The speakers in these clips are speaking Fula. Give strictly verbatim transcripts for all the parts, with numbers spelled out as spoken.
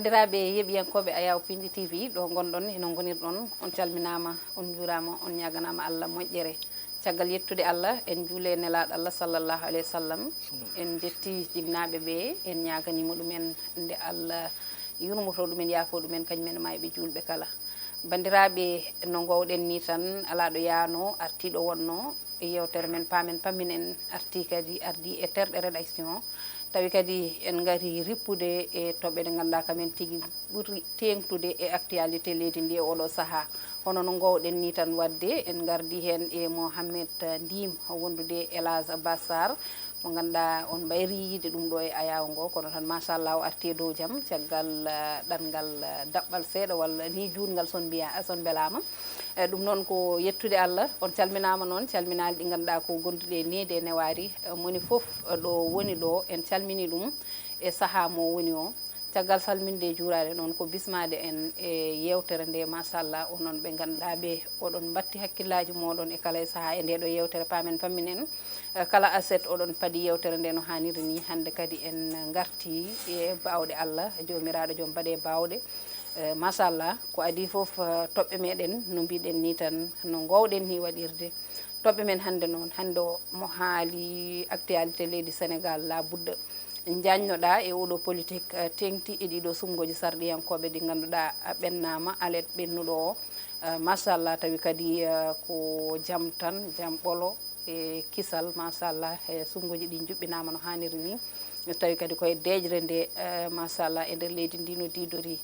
Banndiraaɓe yeeɓiyankooɓe Ayaw Pindi T V, ɗo ngonɗon, hino ngonirɗon, on calminaama, on njuuraama, on ñaaganaama Allah moƴƴere. Caggal yettude Allah, en njuule nelaaɗo Allah sallallahu alayhi wa sallam. En njetti jinnaaɓe ɓe, en ñaaganii mo ɗumen nde Allah yurmoto ɗumen, yaafo ɗumen, kañumen e maayɓe juulɓe kala. Banndiraaɓe, no ngoowɗen ni tan, alaa ɗo yaano, artii ɗo wonno, e yeewtere men Paamen Pamminen, artii kadi, ardii e terɗe rédaction. Tawi kadi en ngarii rippude e toɓɓe ɗe ngannduɗaa kamen tigi ɓuri teeŋtude e actualité leydi ndi e oɗo sahaa. Hono no ngoowɗen ni tan waɗde, en ngardii heen e Mohamed Ndim, wondude e El Hadj Bassar, mo ngannduɗaa on mbayri yiide ɗum ɗo e Ayaw ngo, kono tan machallah o artii e dow jam, caggal, eh, ɗanngal, eh, daɓɓal seeɗa walla ni juutngal son mbiya, son mbelaama. Eh, ɗum noon ko yettude Allah, on calminaama noon, calminaali ɗi ngannduɗaa ko gonduɗe e needi e newaari, eh, moni fof, eh, ɗo woni ɗo, en calminii ɗum e sahaa mo woni o. Caggal salminde e juuraade noon, ko bismaade en e yeewtere nde, machallah, onon ɓe ngannduɗaa ɓe, oɗon mbatti hakkillaaji mooɗon e kala e sahaa e nde ɗo yeewtere Paamen Pamminen. Eh, kala aset oɗon paɗi yeewtere nde no haaniri ni. Hannde kadi en ngartii e baawɗe Allah, Joomiraaɗo joom baɗe baawɗe. Eh, machallah, ko adii fof, eh, toɓɓe meɗen, no mbiɗen ni tan, no ngoowɗen ni waɗirde. Toɓɓe men hannde noon, hannde o mo haali actualité leydi Senegaal, la budda njañnoɗaa e oɗo politique, eh, teeŋti e ɗiɗo suɓngooji sarɗiyankooɓe ɗi ngannduɗaa, a ɓennaama alet ɓennuɗo o. Eh, machallah, tawi kadi, eh, ko jam tan, jam ɓolo e kisal, machallah, e suɓngooji ɗi njuɓɓinaama no haaniri ni. Tawi kadi koye deeƴre nde, eh, machallah, e nder leydi ndi no diidori.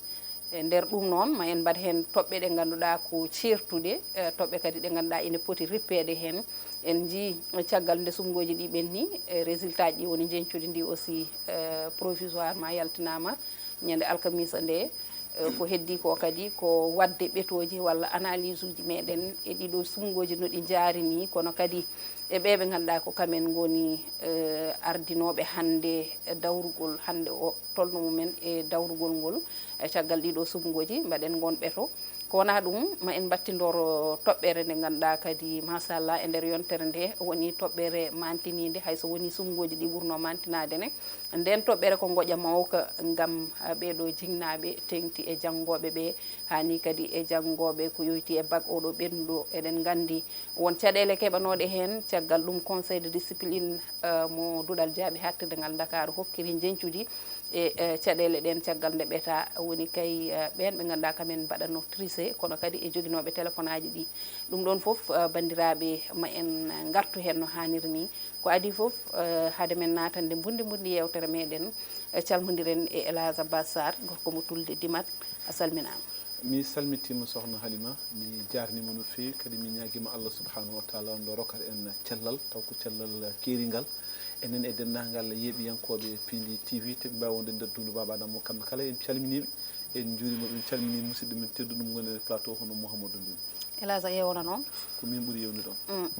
E nder ɗum noon, ma en mbaɗ heen toɓɓe ɗe ngannduɗaa ko ceertuɗe, eh, toɓɓe kadi ɗe ngannduɗaa ene poti rippeede heen. En njii caggal nde suɓngooji ɗi ɓenni, eh, résultat ji woni njeñcudi ndi aussi, eh, provisoirement yaltinaama ñande alkamisa nde. Eh, ko heddii ko kadi ko waɗde ɓetooji walla analyse uji meɗen e ɗiɗo suɓngooji no ɗi njaari ni, kono kadi e ɓe ɓe ngannduɗaa ko kamen ngoni, eh, ardinooɓe hannde dawrugol hannde o. Tolno mumen e dawrugol ngol, e caggal ɗiɗo suɓngooji, mbaɗen ngon ɓeto. Ko wonaa ɗum, ma en mbattindoro toɓɓere nde ngannduɗaa kadi, machallah, e nder yontere nde woni toɓɓere mantiniinde, hay so woni suɓngooji ɗi ɓurnoo mantinaade ne. Nden toɓɓere ko ngoƴa mawka ngam, ah, ɓeeɗo jinnaaɓe teeŋti e janngooɓe ɓe, haa ni kadi e janngooɓe ko yoyti e bac oɗo ɓennuɗo. Eɗen nganndi won caɗeele keɓanooɗe heen, caggal ɗum Conseil de discipline, eh, mo duɗal jaaɓi haaɗtirde ngal Ndakaaru hokkiri njeñcudi e, eh, caɗeele ɗeen, caggal nde ɓeta woni kay, eh, ɓeen ɓe ngannduɗaa kamen mbaɗatno tricher, kono kadi e joginooɓe téléphone aji ɗi. Ɗum ɗoon fof, eh, banndiraaɓe, ma en ngartu heen no haaniri ni. Ko adii fof, eh, hade men naatande mbundi mbundi yeewtere meɗen, eh, calmondiren e El Hadj Abbas Sarr, gorko mo Tulde Dimat. A salminaama. Mi salmitiima, Sohna Halima, mi jaarniima no feewi, kadi mi ñaagiima Allah subhanahu wa taala on ɗo rokkata en cellal, taw ko cellal keeringal. Enen e denndaangal yeeɓiyankooɓe Pindi T V, te ɓe mbaawi wonde nder duundu Baaba Adama, kamɓe kala en calminiiɓe, en njuuriima ɓe, en calminii musidɗo men tedduɗo mo ngoni e plateau, hono Mouhamadou Ndin. El Hadj, a yeewna noon? Ko min ɓuri yeewnude on. Mm.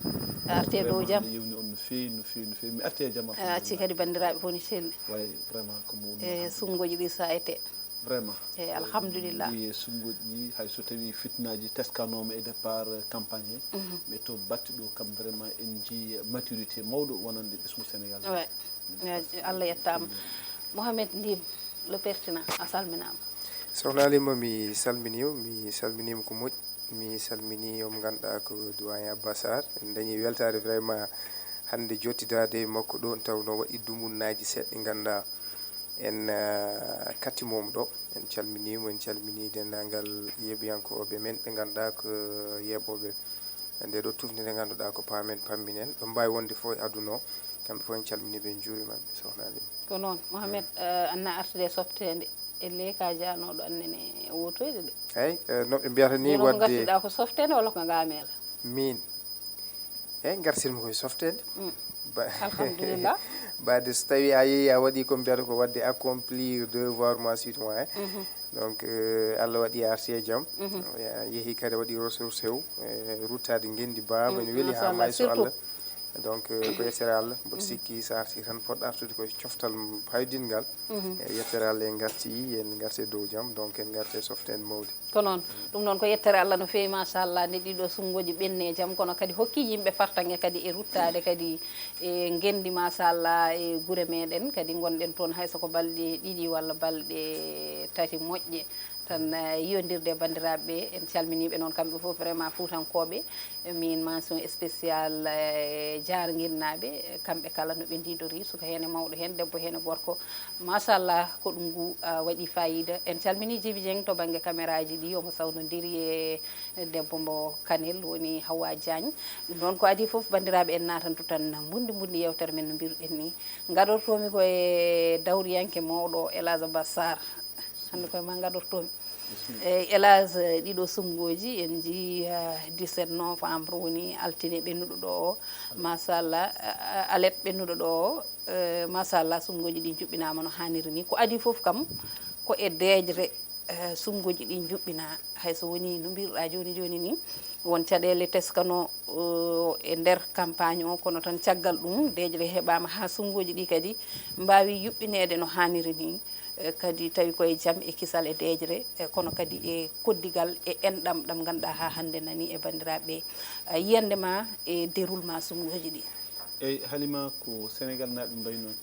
A arti e dow jam? Vraiment, mi yeewni on no feewi, no feewi, no feewi. Mi arti e jam, a acci alhamdulillah. Kadi banndiraaɓe fof ne celli. Way, vraiment, ko mawɗum, e alhamdulillah. Sunnguuji ɗi sa ete. Vraiment. Eyi, alhamdulillah. Min njii e sunnguuji ɗi, hay so tawii fitnaaji teskanooma e départ, eh, campagne he, mhm, mais to batte ɗo kam, vraiment, en njii maturité mawɗo wonande ɓesngu Sénégal. Ouais. Mm. Eh, Allah yettaama. Mohamed Ndim, le pertinent, a salminaama. Sohna Halima, mi salminiima, mi salminiima ko moƴƴi. Mi salminii on mo ngannduɗaa ko doyen Abbas Sarr. En dañii weltaare vraiment hannde jottidaade e makko ɗo, taw no waɗi dumunnaaji seeɗa ɗi ngannduɗaa en, ah, katti mom ɗo. En calminii mo, en calminii denndaangal yeeɓiyankooɓe men ɓe ngannduɗaa ko yeeɓooɓe nde ɗo tufnde nde ngannduɗaa ko Paamen Pamminen. Ɓe mbaawi wonde fof e aduna o. Kamɓe fof en calminii ɓe, en njuuriima ɓe, Sohna Halima. Ko noon, Mohamed, mm, eh, an na artude e softeende. E le ka jaanooɗo annene wotoyde de. Eyi, eh, no ɓe mbiyata ni. Jooni ko waɗde ngartiɗaa ko softeende walla ko ngaameela? Miin? Eyi, ngartirmi koye softeende. Mm. Ba-, alhamdulillah. Baade so tawii a yehi a waɗi ko mbiyata ko waɗde accomplir devoir ma citoyen. Mhm. Donc, eh, Allah waɗi a arti e jam. Mhm. A yehi kadi a waɗi ressource o, eh, ruttaade ngenndi baaba, mm, ne weli haa machallah, may so surtout Allah. Donc, euh, ko yettere Allah, mboɗo sikki so arti tan poɗɗo artude ko coftal paydingal. E yettere Allah en ngarti, en ngarti e dow jam, donc en ngarti e softe en mawde. Ko noon, ɗum noon ko yettere Allah no feewi, machallah, nde ɗiɗo sunngoji ɓenni e jam, kono kadi hokki yimɓe fartaŋŋe kadi e ruttaade kadi e ngenndi, machallah, e gure meɗen kadi ngonɗen toon, hay so ko balɗe ɗiɗi walla balɗe tati moƴƴe. Tan, eh, yiyondirde e banndiraaɓe ɓe, en calminii ɓe noon kamɓe fof, vraiment fuutankooɓe. Min mention spéciale, eh, jaarnginnaaɓe, kamɓe kala no ɓe ndiidori, suka heen e mawɗo heen, debbo heen e gorko. Machallah, koɗu ngu, ah, waɗi faayiida. En calminii Jibi Dieng to bannge kameraaji ɗi, omo sawnondiri e debbo mbo Kanel, woni Hawa Diagne. Ɗum noon ko adii fof, banndiraaɓe, en naatantu tan mbundi mbundi yeewtere men no mbiruɗen ni. Ngadortoomi ko e dawriyanke mawɗo, El Hadj Abbas Sarr. Hannde koye ma ngadortoomi. Eyyi, El Hadj, ɗiɗo suɓngooji en njii, ah, dix-sept novembre woni altine ɓennuɗo ɗo o. Machallah, ah, alet ɓennuɗo ɗo o. Eh, machallah, suɓngooji ɗi njuɓɓinaama no haaniri ni. Ko adii fof kam ko e deeƴre, eh, suɓngooji ɗi njuɓɓinaa. Hay so wonii no mbiruɗaa jooni jooni ni, won caɗeele teskano, eh, e nder campagne o, kono tan caggal ɗum deeƴre heɓaama haa suɓngooji ɗi kadi mbaawi yuɓɓineede no haaniri ni. Eh, kadi tawi koye jam e kisal e deeƴre, eh, kono kadi e koddigal e enɗam ɗam ngannduɗaa haa hannde nani e banndiraaɓe ɓe. Eh, yiyannde ma e déroulement suɓngooji ɗi. Eyyi, Halima, ko Senegal naaɓe mbayi noon.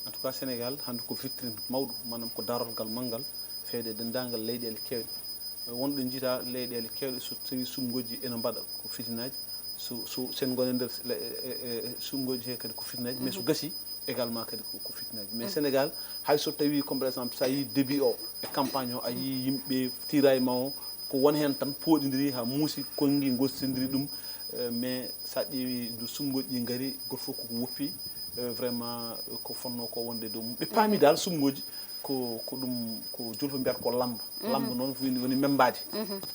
En tout cas, Senegal hannde ko vitrine mawɗo, maanaam ko darorgal manngal feewde e denndaangal leyɗeele keewɗe. Eh, wonɓe njiita leyɗeele keewɗe so tawi suɓngooji ene mbaɗa ko fitinaaji, so, so sen ngone nder le-, e, e, e suɓngooji he kadi ko fitinaaji, mais so gasi également kadi ko, ko fitinaaji. Mais Senegal, hay so tawi, comme par exemple, so a yii début o e campagne o, a yii yimɓe tiraillement o, ko won heen tan pooɗindiri haa muusi, konngi, ngostindiri ɗum. Eh, mais so a ƴeewi ndu suɓngooji ɗi ngari, gooto fof koko woppi, eh, vraiment, eh, ko fotnoo ko wonde e dow mum. Ɓe paami dal suɓngooji ko, ko ɗum, ko julɓe mbiyata ko lamba. Lamba noon woni, woni membaaji.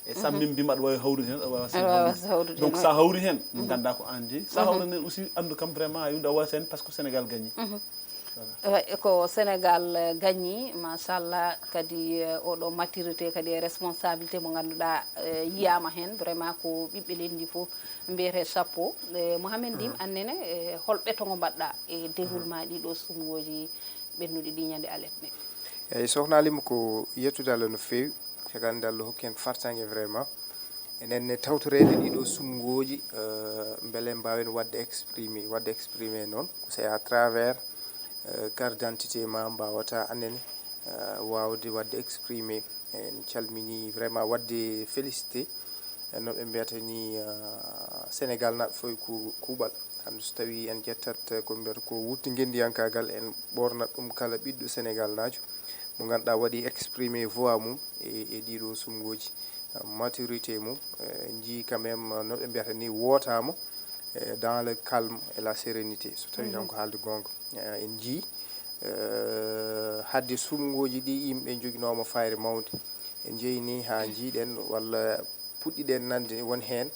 E so a membiima aɗa waawi hawrude heen, aɗa waawi heen. Donc so a hawri heen, nganndaa ko aan jeyi. So a hawraani heen aussi, anndu kam vraiment a yimɗo a waasi heen par ce que Senegal gagné. Voilà. Eh, ko Senegal, eh, gagné, machallah, kadi, eh, oɗo maturité kadi e responsabilité mo ngannduɗaa, eh, yiyaama heen, vraiment ko ɓiɓɓe leydi ndi fof mbiyetee chapeau. Eh, Mohamed Ndim, aan nene, eh, hol ɓeto ngo mbaɗɗaa e déroulement ɗiɗo suɓngooji ɓennuɗi ɗi ñande alet ne? Eyyi, Sohna Halima, ko yettude Allah no feewi, caggal nde Allah hokki en fartaŋŋe vraiment. Enen ne tawtoreede ɗiɗo suɓngooji, eh, mbele mbaawen waɗde exprimé, waɗde exprimé noon, ko c'est à travers, eh, carte d'identité ma mbaawata aan nene, eh, waawde waɗde exprimé. En calminii vraiment waɗde félicité, eh, no ɓe mbiyata ni, eh, Senegal naaɓe fof e ku-, kuuɓal. Hannde so tawii en ƴettat, eh, ko ɓe mbiyata ko wutte ngenndiyankaagal, en ɓoornat ɗum kala ɓiɗɗo Senegal naajo mo ngannduɗaa waɗi exprimé voix mum e, e ɗiɗo suɓngooji. Maturité mum, eh, en njii quand même, eh, no ɓe mbiyata ni, wootaama, eh, dans le calme et la sérénité, so tawii tan ko haalde goonga. Eh, en njii, eh, hadde suɓngooji ɗi yimɓe njoginooma fayre mawnde. En njeyni haa njiiɗen walla puɗɗiɗen nande won heen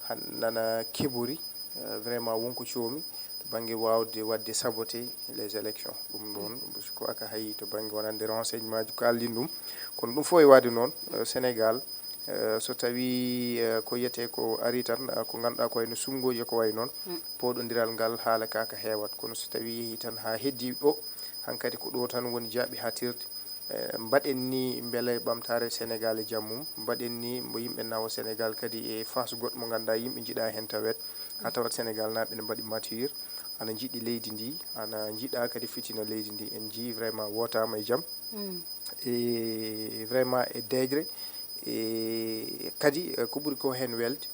han nana kebori, eh, vraiment won ko coomi to bannge waawde waɗde saboté les élections. Ɗum ɗoon, je crois que hay to bannge wonande renseignement ji ko allin ɗum. Kono ɗum fof e waɗde noon, eh, Senegal, eh, so tawii, eh, ko wiyetee ko arii tan, eh, ko ngannduɗaa ko wayno suɓngooji ko wayi noon, pooɗondiral ngal haala ka ka heewat. Kono so tawii yehii tan haa heddii ɗo, hankadi ko ɗo tan woni jaaɓi haaɗtirde. Eh, mbaɗen ni mbele ɓamtaare Senegal e jam mum, mbaɗen ni mbo yimɓe nawa Senegal kadi e face goɗɗo mo ngannduɗaa yimɓe njiɗaa heen tawet, haa tawat Senegal naaɓe ne mbaɗi mature, ana njiɗi leydi ndi, ana njiɗaa kadi fitina leydi ndi. En njii vraiment wootaama e jam. E vraiment e deeƴre, e kadi, eh, ko ɓuri ko heen welde,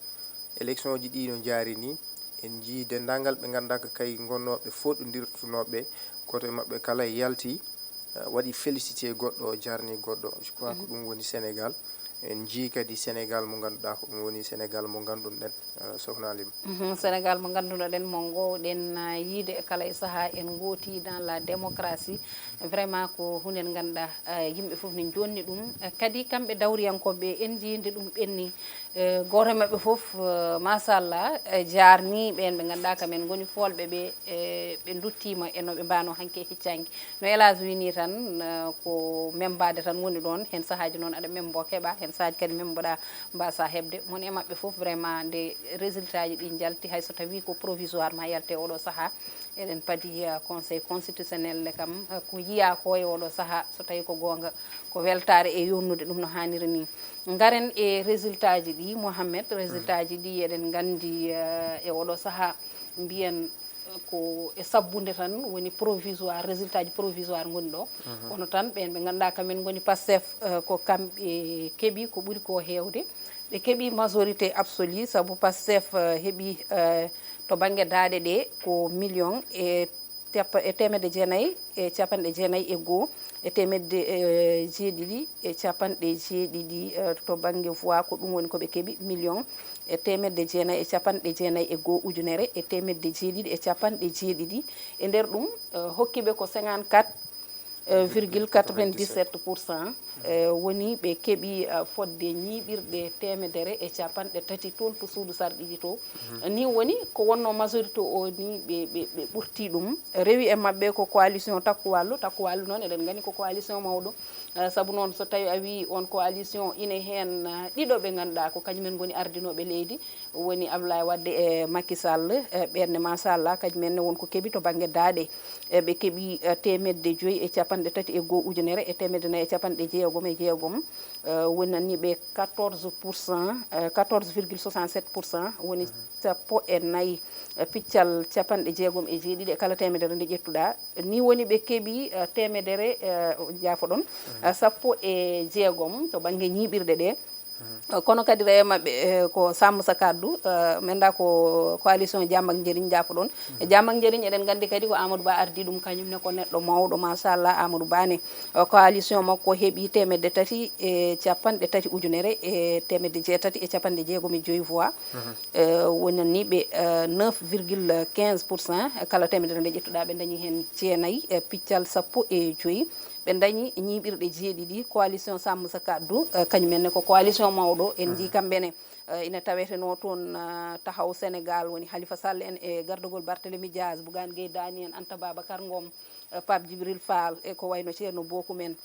élection ji ɗi no njaari ni, en njii denndaangal ɓe ngannduɗaa ko kay ngonnooɓe fooɗondirtunooɓe, gooto e maɓɓe kala yalti, eh, waɗi félicité goɗɗo, jarni goɗɗo. Je crois ko ɗum woni Senegal. En njii kadi Senegal mo ngannduɗaa ko ɗum woni Senegal mo ngannduɗen, eh, Sohna Halima. Mhm, Senegal mo nganndunoɗen, mo ngoowɗen, eh, yiide e kala e sahaa, en ngooti dans la démocratie. Vraiment ko huunde nde ngannduɗaa, eh, yimɓe fof ne njonni ɗum. Eh, kadi kamɓe dawriyankooɓe ɓe, en njii nde ɗum ɓenni, E gooto e maɓɓe fof, eh, machallah, e jaarni ɓeen ɓe ngannduɗaa kamen ngoni foolɓe ɓe, e ɓe nduttiima e no ɓe mbaano hanki e heccanki. No Elage wini tan, eh, ko membaade tan woni ɗoon. Heen sahaaji noon aɗa membo keɓa, heen sahaaji kadi memboɗa mbasa heɓde. Mon e maɓɓe fof vraiment nde résultat ji ɗi njalti, hay so tawi ko provisoire ma yalte oɗo sahaa. Eɗen padi, eh, Conseil constitutionnel ne kam, eh, ko yiya ko e oɗo sahaa, so tawi ko goonga, ko weltaare e yonnude ɗum no haaniri ni. Ngaren e résultat ji ɗi, Mohamed, résultat ji ɗi eɗen nganndi, eh, e oɗo sahaa mbiyen, eh, ko e sabbunde tan woni provisoire, résultat ji provisoire ngoni ɗo. Kono tan ɓeen ɓe ngannduɗaa kamen ngoni Pastef, eh, ko kamɓe keɓi ko ɓuri ko heewde. Ɓe keɓi majorité absolue sabu Pastef, eh, heɓi, eh, to bannge daaɗe ɗe ko million e teppa-, e teemedde jeenayi e capanɗe jeenayi e goo e teemedde, eh, jeeɗiɗi e capanɗe jeeɗiɗi, eh, to bannge voix, ko ɗum woni ko ɓe keɓi, million e teemedde jeenayi e capanɗe jeenayi e goo ujunere e teemedde jeeɗiɗi e capanɗe jeeɗiɗi. E nder ɗum, eh, hokki ɓe ko cinquante-quatre, eh, virgule quatre-vingt-dix-sept pour cent, eh, woni ɓe keɓi, eh, fodde ñiiɓirɗe teemedere e capanɗe tati toon to suudu sarɗiiji to. Ni woni ko wonno majorité o ni ɓe, ɓe, ɓe ɓurti ɗum. Rewi e maɓɓe ko coalition Takku Wallu. Takku Wallu noon eɗen nganndi ko coalition mawɗo. Eh, sabu noon so tawi a wii on coalition ine heen, eh, ɗiɗo ɓe ngannduɗaa ko kañumen ngoni ardinooɓe leydi, woni Abdoulaye Wade e Macky Sall, eh, ɓeen ne machallah kañumen ne won ko keɓi to bannge daaɗe. Eh, ɓe keɓi, eh, teemedde joyi e capanɗe tati e goo ujunere e teemedde nayi e capanɗe jeegom e jeegom, eh, wonani ɓe quatorze pour cent, eh, quatorze virgule soixante-sept pour cent, woni sappo e nayi, eh, piccal capanɗe jeegom e jeeɗiɗi e kala teemedere nde ƴettuɗaa. Ni woni ɓe keɓi, eh, teemedere, eh, jaafoɗon, eh, sappo e jeegom to bannge ñiiɓirɗe ɗe. Eh, kono kadi rewi e maɓɓe, eh, ko Sàmm Sa Kàddu, eh, mi anndaa ko coalition Jàmm ak Njëriñ, jaafoɗon. Jàmm ak Njëriñ eɗen nganndi kadi ko Amadou Ba ardii ɗum, kañum ne ko neɗɗo mawɗo, machallah, Amadou Ba ne. Eh, coalition makko heɓi teemedde tati e capanɗe tati ujunere e teemedde jeetati e capanɗe jeegom e joyi voix. Eh, wonani ɓe, eh, neuf virgule quinze pour cent, eh, kala teemedere nde ƴettuɗaa ɓe ndañi heen jeenayi, eh, piccal sappo e joyi. Ɓe ndañi ñiiɓirɗe jeeɗiɗi. Coalition Sàmm Sa Kàddu, eh, kañum en ne ko coalition mawɗo, en njii kamɓe ne, eh, ina tawetenoo toon, eh, Taxawu Sénégal, woni Khalifa Sall en e gardagol Barthélémy Dias, Bougane Gueye Dany en, Anta Babacar Ngom, eh, Pape Djibril Fall e ko wayno Ceerno Bokum en.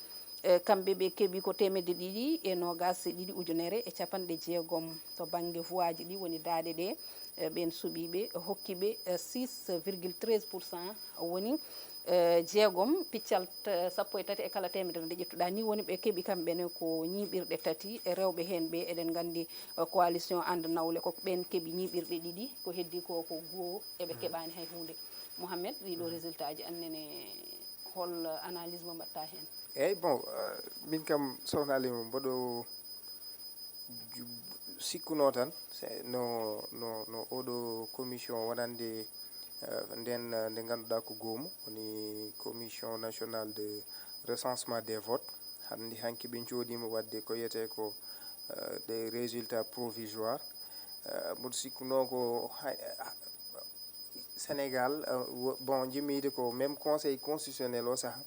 Eh, kamɓe ɓe keɓi ko teemedde ɗiɗi e noogaas e ɗiɗi ujunere e capanɗe jeegom. To bannge vuwaaji ɗi woni daaɗe ɗe, eh, ɓeen suɓiiɓe hokki ɓe, eh, six virgule treize pour cent, woni, eh, jeegom piccal t-, sappo e tati e kala teemedere nde ƴettuɗaa. Ni woni ɓe keɓi kamɓe ne ko ñiiɓirɗe tati, e rewɓe heen ɓe eɗen nganndi, eh, coalition And Nawle ko ɓeen keɓi ñiiɓirɗe ɗiɗi, ko heddi ko ko goo eɓe keɓaani hay huunde. Mohamed, ɗiɗo résultat ji annene hol analyse mo mbaɗta heen? Eyyi, bon, eh, min kam, Sokhna Halima, mboɗo ju-, sikkuno tan, se-, no, no, no oɗo commission wonande, eh, nden, eh, nde ngannduɗaa ko goomu, woni Commission Nationale de Recensement des Votes. Hannde hanki ɓe njooɗiima waɗde ko wiyetee ko, eh, des résultats provisoires. Eh, mboɗo sikkuno ko hay-, Sénégal, euh, wo-, bon, jimmiide ko même Conseil constitutionnel o saha,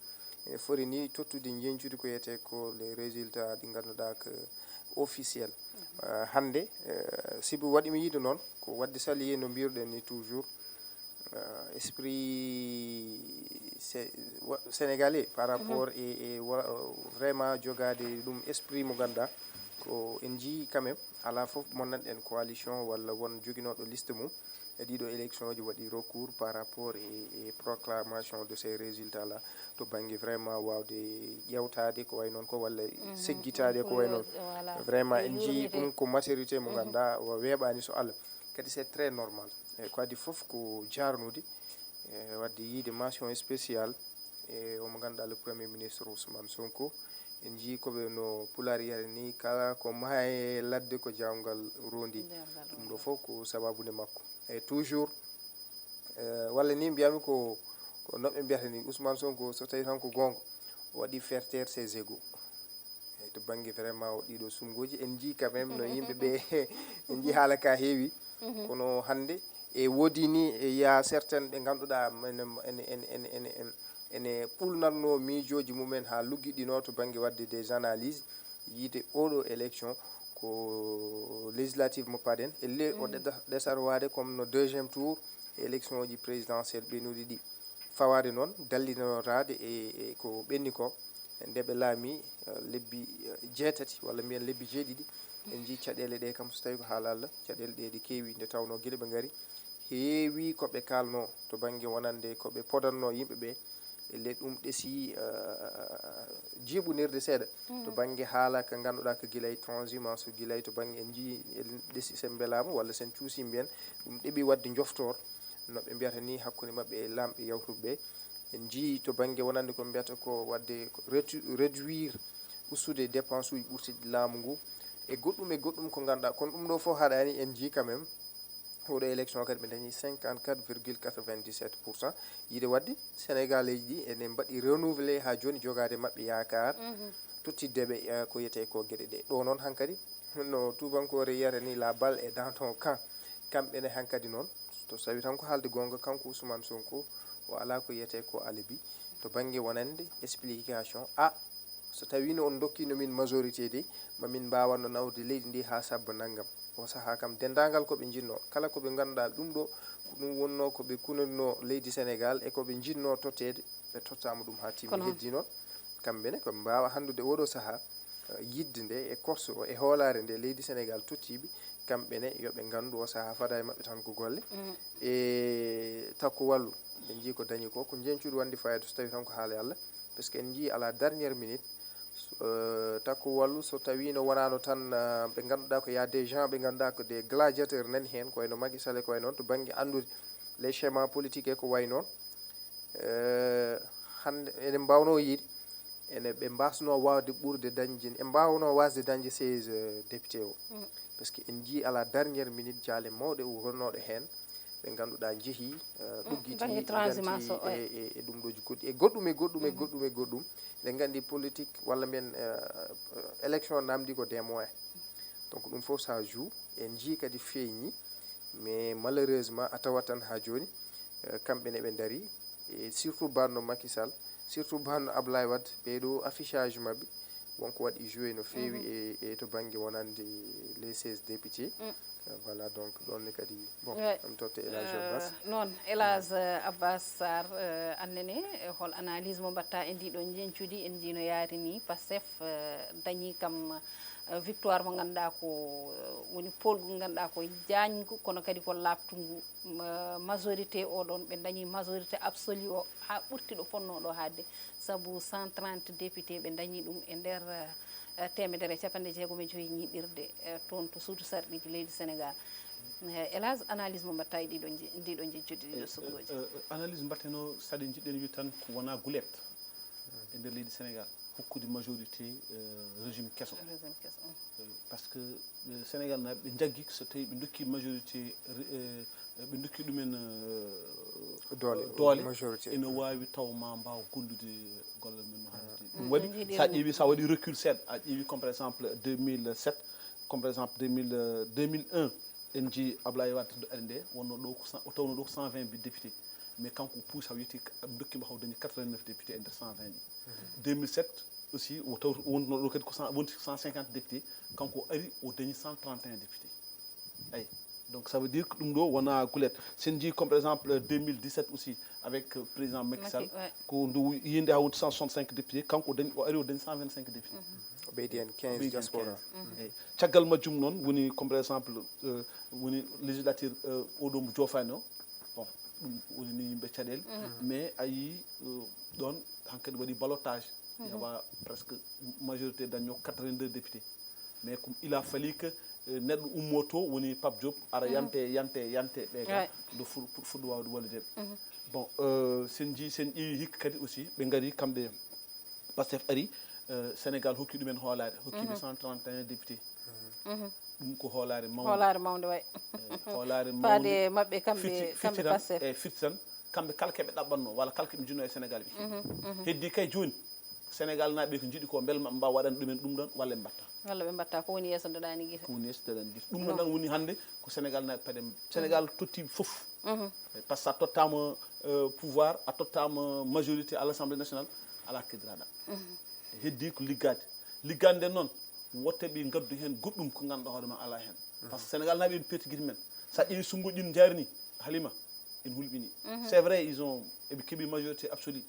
e foti ni tottude njeñcude ko wiyetee ko les résultats ɗi ngannduɗaa ko officiel. Euh, hannde, euh, sibu waɗi mi yiide noon, ko waɗde saluer no mbiruɗen ni toujours, euh, esprit sé-, wa-, sénégalais par rapport e, e wa-, vraiment jogaade ɗum esprit mo ngannduɗaa ko en njii quand même, alaa fof mo nanɗen coalition walla won joginooɗo liste mum e ɗiɗo élection ji waɗi recours par rapport e, e proclamation de ces résultats là, to bannge vraiment waawde ƴeewtaade ko wayi noon ko, walla seggitaade ko wayi noon. Vraiment, en njii ɗum ko maturité mo ngannduɗaa o weeɓaani so Allah. Kadi c'est très normal. E ko adii fof ko jaarnude, e waɗde yiide mention spéciale e omo ngannduɗaa le Premier Ministre Ousmane Sonko. En njii ko ɓe no Pulaar wiyata ni, kala ko maayi e ladde ko jaawngal rondi. Ɗum ɗo fof ko sababude makko. E toujours, eh, walla ni mbiyami ko, ko no ɓe mbiyata ni, Ousmane Sonko, so tawi tan ko goonga, o waɗi faire taire ses égaux. E to bannge vraiment o ɗiɗo sumngooji, en njii quand même no yimɓe ɓe, en njii haala ka heewi. Kono hannde e woodi ni, e, il y a certains ɓe ngannduɗaa ene, ene, ene, ene, ene, ene ɓulnatnoo miijooji mumen haa luggiɗinoo to bannge waɗde des analyses, yiide oɗo élection ko législative mo paɗen, elle o ɗeɗa- ɗesarwaade comme no deuxième tour e élection ji présidentielle ɓenuɗi ɗi. Fawaade noon dallinoraade e e ko ɓenni ko, nde ɓe laami eh, lebbi eh, jeetati walla mbiyen lebbi jeeɗiɗi, en njii caɗeele ɗe kam so tawi ko haala Allah, caɗeele ɗe ɗe keewi nde tawnoo gila ɓe ngari heewi ko ɓe kaalnoo to bannge wonande ko ɓe podanno yimɓe ɓe. Elle ɗum ɗesi eh, jiiɓonirde seeɗa to bannge haala ka ngannduɗaa ko gila e transhumance, gila e to bannge en njii en ɗesi sen mbelaama walla sen cuusii mbiyen ɗum ɗeɓi waɗde njoftoor no ɓe mbiyata ni hakkunde maɓɓe e laamɓe yawtuɓe ɓe. En njii to bannge wonande ko mbiyata ko waɗde ko retu- réduire, ustude dépense uji ɓurtiɗi laamu ngu e goɗɗum e goɗɗum ko ngannduɗaa. Kono ɗum ɗo fof haɗaani, en njii quand même oɗo élection kadi ɓe dañi cinquante quatre virgule quatre-vingt-dix-sept pour cent. Yiide waɗde sénégalais ji ɗi ene mbaɗi renouvelé haa jooni jogaade maɓɓe yaakaar tottidde ɓe eh, ko wiyetee ko geɗe ɗe ɗo noon hankadi no tubankore yiyata ni la balle est dans ton camp. Kamɓe ne hankadi noon, to tawi tan ko haalde goonga, kanko Ousmane Sonko o alaa ko wiyetee ko alibi to bannge wonande explication. A so tawiino on ndokkiino min majorité de, ma min mbaawanno nawde leydi ndi haa sabba nanngam. O sahaa kam denndaangal ko ɓe njinnoo, kala ko ɓe ngannduɗaa ɗum ɗo ko ɗum wonnoo ko ɓe kunannoo leydi Sénégal e ko ɓe njinnoo totteede, ɓe tottaama ɗum haa timmi. Kono heddii noon kamɓe ne ko ɓe mbaawa hanndude oɗo sahaa eh, yiɗde nde e korse o e hoolaare nde leydi Sénégal tottiiɓe, kamɓe ne yo ɓe nganndu o sahaa fada e maɓɓe tan ko golle. E takko wallu, ɓe njii ko dañi ko ko njencuɗo wonde fayida so tawi tan ko haala Allah. Parce que en njii à la dernière minute eh, takko wallu so tawiino wonaano tan eh, ɓe ngannduɗaa ko y a des gens ɓe ngannduɗaa ko des gladiateurs nani heen ko wayno Macky Sall e ko way noon to bannge anndude les schémas politiques e ko way noon. Eh, hannde eɗen mbaawno yiide ene ɓe mbasno waawde ɓurde dañde en mbaawno wasde dañde seize eh, député o. Parce que en njii à la dernière minute jaale mawɗe wonnooɗe heen ɓe ngannduɗaa njehii eh, ɗuggiti bannge transhumance o, e e- e ɗum ɗooji goɗɗi e goɗɗum e goɗɗum e goɗɗum e goɗɗum. Eɗen nganndi politique walla mbiyen eh, élection namdi ko des moyens. Donc ɗum fof ça joue, en njii kadi feeñi. Mais malheureusement a tawat tan haa jooni eh, kamɓe ne ɓe ndarii, e surtout banno Macky Sall, surtout banno Ablaye Wade, ɓee ɗo affichage maɓɓe wonko waɗi joué no feewi e e to bannge wonande les seize députés. Eh, voilà, donc ɗon ne kadi bon Ouais. Am totte Elage Abbas. Eh, noon Elage eh, Abbas Sarr eh, annene eh, hol analyse mo mbatta e ndiɗo njencudi en njino yaari ni Pastef eh, dañi kam eh, victoire mo ngannduɗaa ko eh, woni polgu ngannduɗaa ko jañgu kono kadi ko laaɓtungu ma- majorité oɗon ɓe dañi majorité absolu o haa ɓurti ɗo fonnoo ɗo haadde sabu cent trente député ɓe dañi ɗum e nder eh, temedere e capanɗe jeegom e joyi ñiiɓirde eh, toon to suudu sarɗiiji leydi Sénégal. Eh, Elage analyse mo mbatta e ɗiɗo nji- ndiɗo njencudi ɗiɗo suɓngooji. Eh, eh, analyse mbatteno saɗi jiɗɗen wi tan ko wona gulet e nder leydi Sénégal hokkude majorité eh, régime keso. Régime keso. Eh, parce que eh, Sénégal naaɓe ɓe njaggi so tawi ɓe dokki majorité eh, ɓe dokki ɗumen eh, Doole, doole majorité. Ene waawi taw ma mbaaw gollude golle men no hannirde ɗum waɗi sa ƴeewi sa waɗi recul seeɗa a ƴeewi comme par exemple deux mille sept comme par exemple deux mille deux mille un en njii Ablaye Wade to ari nde wonno ɗo ko cent- o tawno ɗo ko cent vingt député mais kanko o puusa o yetti ɗum dokkima haw dañi quatre-vingt-neuf député e nder cent vingt ɗi deux mille sept aussi o taw wonno ɗo kadi ko cent- wonti cent cinquante député kanko o ari o dañi cent trente et un député. Ayi. Donc ça veut dire que ɗum ɗo wona gulet sen jii comme par exemple deux mille dix-sept aussi avec euh, président Macky Sall ko ndu yinde ha wonti cent soixante-cinq députés kanko o dañi o ari o dañi cent vingt-cinq députés. O ɓeydi hen quinze diaspora. Eyi. Caggal majjum noon woni comme par exemple euh, woni législature euh, oɗo mo joofani o bon ɗum woni ni yimɓe caɗele mais a yii euh, ɗon hankadi waɗi ballottage heɓa presque majorité daño quatre-vingt-deux députés mais comme il a fallu que euh, neɗɗo ummo to woni Pape Diop ara yante yante yante ɓe ga do fuɗ- fuɗ- fuɗɗo wawde wallude ɓe bon euh, sen ji sen ƴeewi hikka kadi aussi ɓe ngari kamɓe Pastef ari euh, Sénégal hokki ɗumen hoolaare hokkiɓe cent trente et un députés ɗum ko hoolaare mawde hoolaare mawde way hoolaare mawde faade maɓɓe kamɓe kamɓe Pastef e firti tan kamɓe kala keɓe ɗaɓɓanno walla kala keɓe jinno e Sénégal ɓe heddi kay joni Sénégal naaɓe ko jiɗi ko beel maɓe mbawa waɗande ɗumen ɗum ɗon walla ɓe mbatta walla ɓe mbatta ko woni yeeso daɗani guite ko woni yeeso daɗani guite ɗum ɗon tan woni hannde ko Sénégal naaɓe paɗe Sénégal tottiɓe foof par ce que sa tottama euh, pouvoir a tottama majorité à l'Assemblée nationale ala keddiraɗa heddi ko liggade liggande nden noon Wotte ɓe ngaddu heen goɗɗum ko ngannduɗaa hoore ma alaa heen. Par ce que Sénégal naaɓe en perti gite men. So a ƴeewi sunnguuji ɗin njaari ni, Halima, en hulɓini. C'est vrai, ils ont, eɓe keɓi majorité absolue.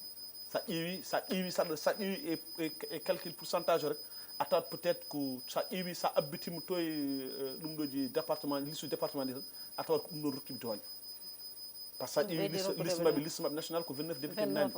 So a ƴeewi, so a ƴeewi, so a, so a ƴeewi e, e, e calcul pourcentage o rek, a tawat peut-être ko, so a ƴeewi, so a abbitima to e, eh, ɗum ɗo ji département, liste département ɗi tan, a tawat ko ɗum ɗon rokkiɓe doole. Par ce que a ƴeewi liste, liste maɓɓe, liste maɓɓe national ko vingt-neuf députés nani.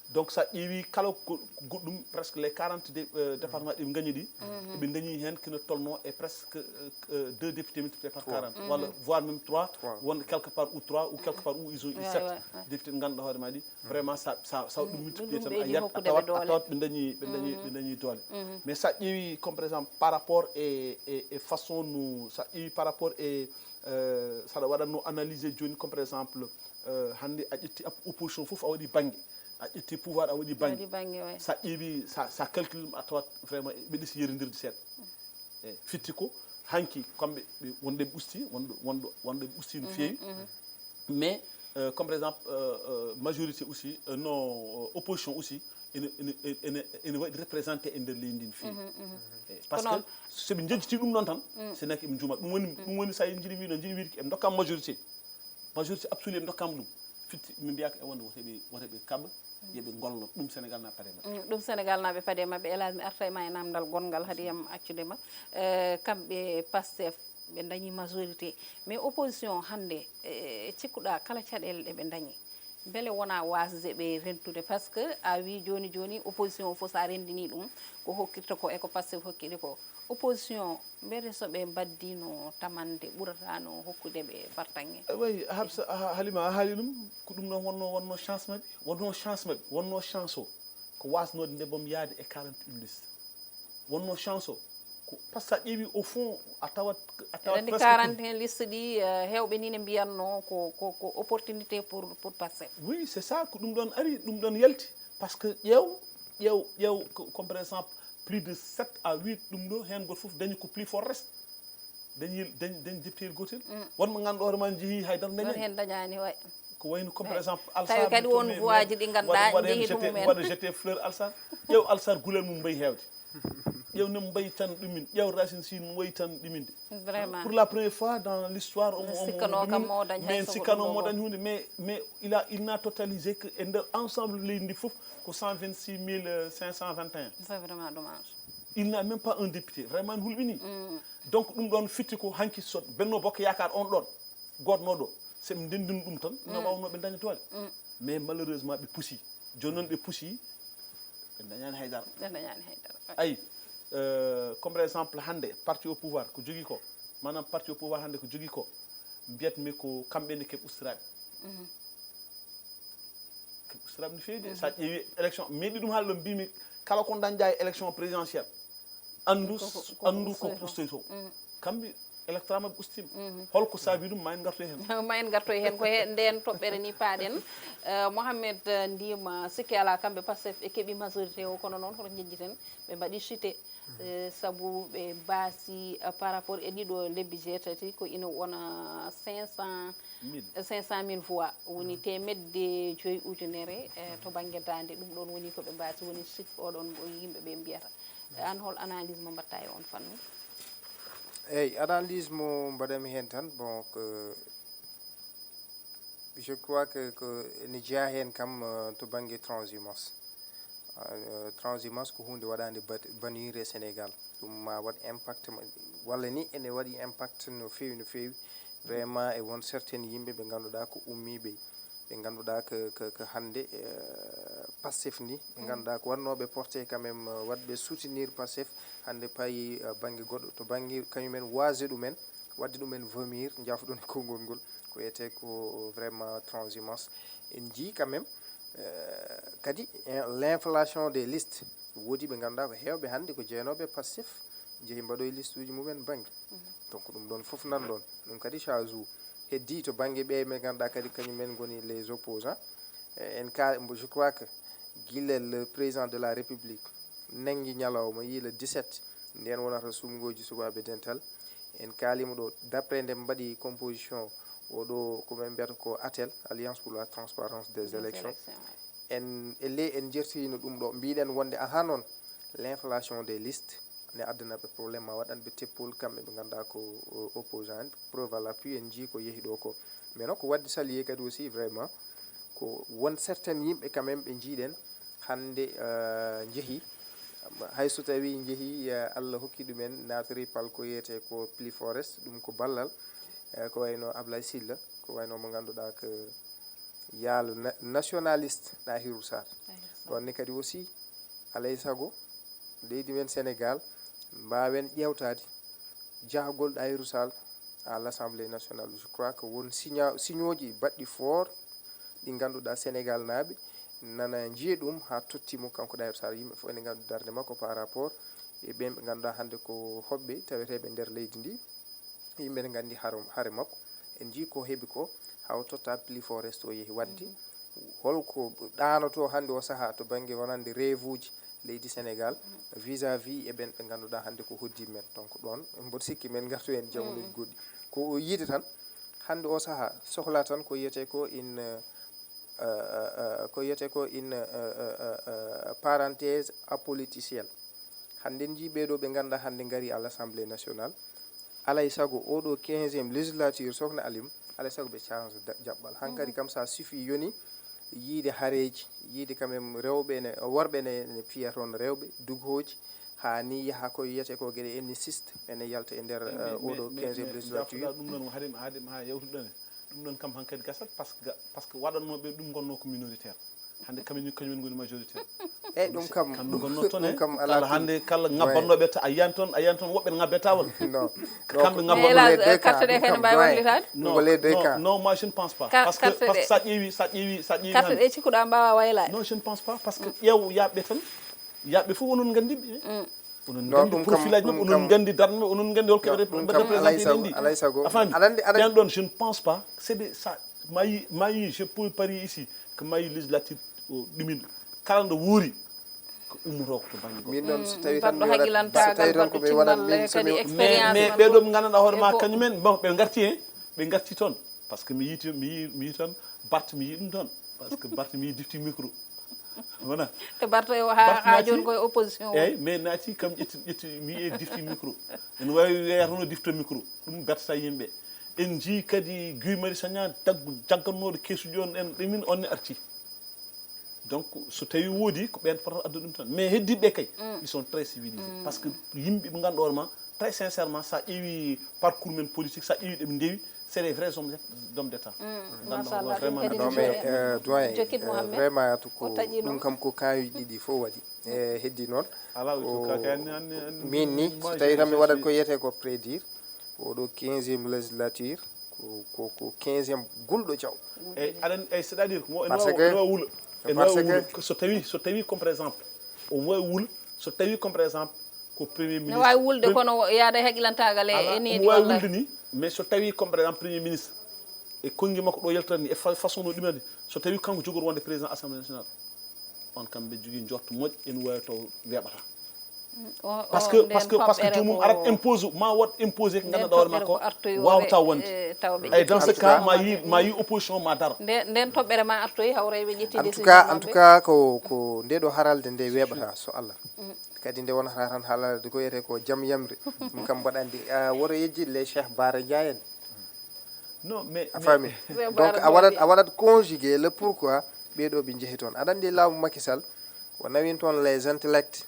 Donc so a ƴeewi kala ko goɗɗum, presque les quarante dé-, euh, département ɗi ɓe gañi ɗi, eɓe dañi heen kino tolno e presque, euh, euh, deux députés multipliés par quarante, walla voire même trois, won quelque part ou trois ou quelque part où ils ont eu sept députés ɓe ngannduɗaa hoore ma ɗi. Vraiment, sa, sa, sa ɗum multiplié tan, a yiyat, a tawat, a tawat ɓe dañi, ɓe dañi, ɓe dañi doole. Mais so a ƴeewi comme par exemple par rapport e, e, e façon no, so a ƴeewi par rapport e, euh, so aɗa waɗatno analysé jooni comme par exemple, euh, hannde a ƴetti op-, opposition fof a waɗi bannge, a ƴetti pouvoir a waɗi bannge. Waɗi bannge, ouais. So a ƴeewi, so a, so a calcul ɗum a tawat vraiment ɓe ɗesi yerindirde seeɗa. Eyi, fitti ko hanki kamɓe ɓe wonde ɓe usti, wonɗo, wonɗo, wonde ɓe usti no feewi. Mais, euh, comme par exemple, euh, euh, majorité aussi, euh, non, euh, opposition aussi, ene, ene, ene, ene waɗi représenté e nder leydi ndi no feewi. Eyi, par ce que so ɓe njejjiti ɗum noon tan, c'est que eɓe njuuma. Ɗum woni, ɗum woni so a njiɗi mbiɗo, njiɗi wiide eɓe ndokkaama majorité. Majorité absolue eɓe ndokkaama ɗum. Fitti, min mbiyaa ko e wonde wote ɓe, wote ɓe kaɓa, yo ɓe ngollo. Ɗum Sénégal na pade maɓɓe. Mm, ɗum Sénégal naaɓe pade maɓɓe. Elage, mi arta e ma e namdal gonngal, haɗi yam accude ma. Eh, kamɓe Pastef, ɓe dañi majorité. Mais opposition hannde, eh, cikkuɗaa kala caɗeele ɗe ɓe dañi, mbele wonaa waasde ɓe rentude? Par ce que a wii jooni jooni, opposition o fof, so a renndinii ɗum, ko hokkirta ko e ko Pastef hokkiri ko. Opposition, mbele so ɓe mbaddino tamande, ɓurata no hokkude ɓe fartaŋŋe? Eh, oui, Habsa, ha-, Halima, a haali ɗum, ko ɗum ɗon wonno, wonno chance maɓɓe, wonno chance maɓɓe, wonno chance o, ko wasnode nde bom yaade e quarante et un liste. Wonno chance o, ko, par ce que sa ƴeewi au fond, a tawat, a tawat presque quarante et un liste ɗi, eh, heewɓe ni ne mbiyatno ko, ko, ko opportunité pour, pour Pastef. Oui, c'est ça, ko ɗum ɗon ari, ɗum ɗon yalti. Par ce que ƴeew, ƴeew, ƴeew, ko, comme par exemple, plus de sept à huit ɗum ɗo, heen gooto fof dañi ko plus fort reste. Dañi, dañi, dañi député gootel. Won mo ngannduɗaa hoore ma njehii hay dara dañaani. Heen dañaani, way. Ko wayno comme par exemple Alsar. Tawi kadi won voix ji ɗi ngannduɗaa njehii ɗum en. Waɗa jeté fleur Alsar. Ƴeew Alsar gulal mum mbayi heewde. Ƴeew no mbayi tan ɗumin. Ƴeew Racine Sy no wayi tan ɗuminde. Vraiment. Pour la première fois dans l'histoire, omo, omo, sikkano kam mo dañ hay mais sikkano mo dañ huunde, mais, mais il a, il n'a totalisé que e nder ensemble leydi ndi fof ko cent vingt-six mille cinq cent vingt et un. C'est vraiment dommage. Il n'a même pas un député. Vraiment, en hulɓini. Donc, ɗum ɗon fitti ko hanki so Benno Bokk Yaakaar on ɗon, gootno ɗo, so ɓe ndenndin ɗum tan, ina waawno ɓe daña doole. Mais malheureusement, ɓe pusi. Jooni noon ɓe pusi, ɓe dañaani hay dara. Ɓe dañaani hay dara. Ayi, euh, comme par exemple, hannde, parti au pouvoir, ko jogii ko, maanaam parti au pouvoir hannde ko jogii ko, mbiyat mi ko kamɓe ne keɓ ustiraaɓe. Ko ustiraaɓe no feewi de. So a ƴeewi élection, meeɗi ɗum haalde ɗo, mbimi kala ko dañƴa e élection présidentielle, anndu, anndu ko ustoyto. Kamɓe électorat maɓɓe ustima. Holko saabi ɗum? Ma en ngartoy heen. Ma en ngartoy heen. Ko he ndeen toɓɓere ni paaɗen. Eh, Mohamed, eh, Ndima, sikke alaa, kamɓe Pastef ɓe keɓi majorité o, kono noon hoto njejjiten, ɓe mbaɗi chuté. Eh, sabu ɓe mbaasi, eh, par rapport e ɗiɗo lebbi jeetati, ko ina wona cinq cent, cinq cent mille voix, woni teemedde joyi ujunere, eh, to bannge daande. Ɗum ɗoon woni ko ɓe mbaasi, woni chiffre oɗon mo yimɓe ɓe mbiyata. Eh, aan, hol analyse mo mbaɗta e oon fannu? Eyi, analyse mo mbaɗami heen tan, bon, que je crois que, que ene jeyaa heen kam, euh, to bannge transhumance. Euh, transhumance ko huunde waɗaande bat-, bannir e Sénégal. Ɗum ma waɗ impact ma, walla ni ene waɗi impact no feewi, no feewi. Vraiment, e won certaines yimɓe ɓe ngannduɗaa ko ummiiɓe, ɓe ngannduɗaa ko, ko, ko hannde, euh, Pastef ni, ɓe ngannduɗaa ko wonnooɓe porté quand même, euh, waɗɓe soutenir Pastef, hannde payi, euh, bannge goɗɗo, to bannge kañumen waasde ɗumen, waɗde ɗumen vomir, njaafo-ɗon e konngol ngol, ko wiyetee ko vraiment transhumance. En njii quand même, euh, kadi, eh, l'inflation des listes. Woodi ɓe ngannduɗaa ko heewɓe hannde ko jeyanooɓe Pastef, njehi mbaɗoyi liste uji mumen bannge. Donc, ɗum ɗoon fof nan ɗoon. Ɗum kadi ça joue. Heddii to bannge ɓe ɓe ngannduɗaa kadi kañumen ngoni les opposants. Eh, en ka, mbo, je crois que gila le président de la République nanngi ñalawma, yii le dix-sept, ndeen wonata suɓngooji suɓaaɓe dental. En kaaliima ɗo, d'après nde mbaɗi composition o ɗo, ko ɓe mbiyata ko ATEL, Alliance pour la Transparence des élections. En, e ley, en njertiriino ɗum ɗo, mbiɗen wonde, ahaa noon, l'inflation des listes, ne addana ɓe problème, ma waɗan ɓe teppol, kamɓe ɓe ngannduɗaa ko, euh, opposant en. Preuve à l'appui, en njii ko yehi ɗo ko. Mais noon ko waɗde saluer kadi aussi, vraiment, ko won certaines yimɓe quand même ɓe njiiɗen hannde, euh, njehi, hay so tawi njehi, euh, Allah hokki ɗumen, naatiri palko wiyetee ko Pli Forest, ɗum ko ballal, euh, ko wayno Ablaye Sylla, ko wayno mo ngannduɗaa ko yaal na-, nationaliste Tahirou Sarr. Ɗon ne kadi aussi, alay sago leydi men Sénégal mbaawen ƴeewtaade jahgol Tahirou Sarr à l'Assemblée nationale. Je crois que won signa-, signooji baɗɗi fort ɗi ngannduɗaa Sénégal naaɓe nana njiya ɗum haa totti mo kanko Tahirou Sarr. Yimɓe fof ene nganndu darnde makko par rapport e ɓeen ɓe ngannduɗaa hannde ko hoɓɓe taweteeɓe nder leydi ndi. Yimɓe ne nganndi haro-, hare makko. En njii ko heɓi ko, haa o totta Pli Forest o yehi. Waɗde holko ɗaanoto hannde o sahaa to bannge wonande rêve uji leydi Sénégal vis-à-vis e ɓen ɓe ngannduɗaa hannde ko hoddiiɓe men? Donc ɗoon, mboɗo sikki men ngartu heen jamonuuji goɗɗi. Ko o yiide tan, hannde o sahaa sohlaa tan ko wiyetee ko in, euh, euh, euh, ko wiyetee ko in, euh, euh, euh, euh, parenthèse apoliticielle. Hannde en njii ɓee ɗoo ɓe ngannduɗaa hannde ngari à l'Assemblée nationale. Alay sago oo ɗoo quinzième législature, Sokhna Alim, alay sago ɓe change da-, jaɓɓal. Hankadi kam ça suffit yoni yiide hareeji, yiide quand même rewɓe ne, worɓe ne, ne piya toon rewɓe, dugooji, haa ni yaha ko wiyetee ko geɗe ethniciste ene yalta e nder, euh, oo ɗoo quinzième législature. Ɗum ɗoon haade, haade haa yewtuɗon e ɗum ɗoon kam hankadi gasat, parce que, parce que waɗannooɓe ɗum ngonnoo ko minoritaire. Hannde kañum, kañum en ngoni majorité. Eyyi, ɗum kam, kam ɗum ngonnoo toon, ɗum kam alaa kala kulli. Hannde kala ngabbannooɓe ta-, a yiyan toon, a yiyan toon woɓɓe ne ngabbe taawal. Non. Kamɓe ngabbanno. Mais hélas, carte ɗe kadi mbaawi wallitaade? Non, non, moi je ne pense pas. Parce que, parce que sa ƴeewi, sa ƴeewi, sa ƴeewi carte hannde. Ɗe cikkuɗaa mbaawa waylaade? Non, je ne pense pas, parce que ƴeew yaaɓe tan, yaaɓe fof onon nganndi ɓe. Onon nganndi profil aji maɓɓe, onon nganndi darnde maɓɓe, onon nganndi holko ɓe représenté e leydi ndi. A faami? Aɗa anndi, aɗa anndi. Ɓen ɗoon, je ne pense pas, c'est des, ça, mayi, mayi, je peux parier ici, que mayi législative o ɗumin, kala ɗo wuuri, ko ummotoo ko to bannge goɗɗo. Min noon, so tawi tan mi waɗat, so tawi tan ko mi waɗat, min, so mi, mais, mais ɓee ɗoo ɓe nganndanɗaa hoore ma, kañum en, bon, ɓe ngarti heen, ɓe ngarti toon. Parce que mi yii, mi yii, mi yii toon, Barth, mi yii ɗum toon. Parce que Barth, mi yii difti micro. Wona. Te Barth o haa, haa jooni koye opposition o. Eyyi, mais naati kam ƴetti, ƴetti, mi yii difti micro. Ene waawi wiyata hono difto micro. Ɗum bertata yimɓe. En njii kadi Guy Marius Sagna taggu-, jaggannooɗo keesuuji on, en, ɗumin on ne arti. Donc, so tawi woodi, ko ɓeen potata addude ɗum tan. Mais heddiiɓe kay, ils sont très civilisés. Parce que yimɓe ɓe ngannduɗaa hoore ma, très sincèrement, sa ƴeewi parcours men politique, sa ƴeewi ɗo ɓe ndewi, c'est des vrais hommes d'État. Machallah, vraiment, ɗum kadi non, mais, euh, doyen, euh, vraiment, ko ɗum kam ko kaawi ɗiɗi fof waɗi. E heddi noon, alaa, ko min ni, so tawi tan mi waɗat ko wiyetee ko prédire, oɗo quinzième législature, ko, ko, ko quinzième gulɗo jaw. Eyyi, aɗa anndi, eyyi, c'est-à-dire, mo, ene waawi, ene waawi wula. Ene waawi wula. Ko so tawi, so tawi, comme par exemple, omo waawi wula, so tawi, comme par exemple, ko premier ministre. Ne waawi wulde, kono yaada e haqqilantaagal e, e needi, omo waawi wulde ni, mais so tawi, comme par exemple, premier ministre, e konngi makko ɗo yaltata ni, e fa-, façon no ɗumani, so tawi kanko jogori wonde président assemblée nationale, on kam mbeɗa jogii njorto moƴƴo, ene waawi taw weeɓata. Parce que, parce que, parce que joomum arat impose, ma waɗ impose ko ngannduɗaa hoore makko waawata wonde. Eyyi, dans ce cas, ma yi, ma yi opposition ma daro. Nde, nden toɓɓere ma artoyi, hawray ɓe ƴetti décision maɓɓe. En tout cas, en tout cas, ko, ko nde ɗo haralde nde weeɓata, so Allah. Kadi nde wonata tan haalade ko wiyetee ko jam yamri. Ɗum kam mbaɗa anndi, a, woto yejjit les Cheikh Bara Ndiaye en. Non, mais, a faami? Donc, a waɗat, a waɗat conjuguer le pourquoi ɓee ɗo ɓe njehi toon. Aɗa anndi laamu Macky Sall, o nawin toon les intellects,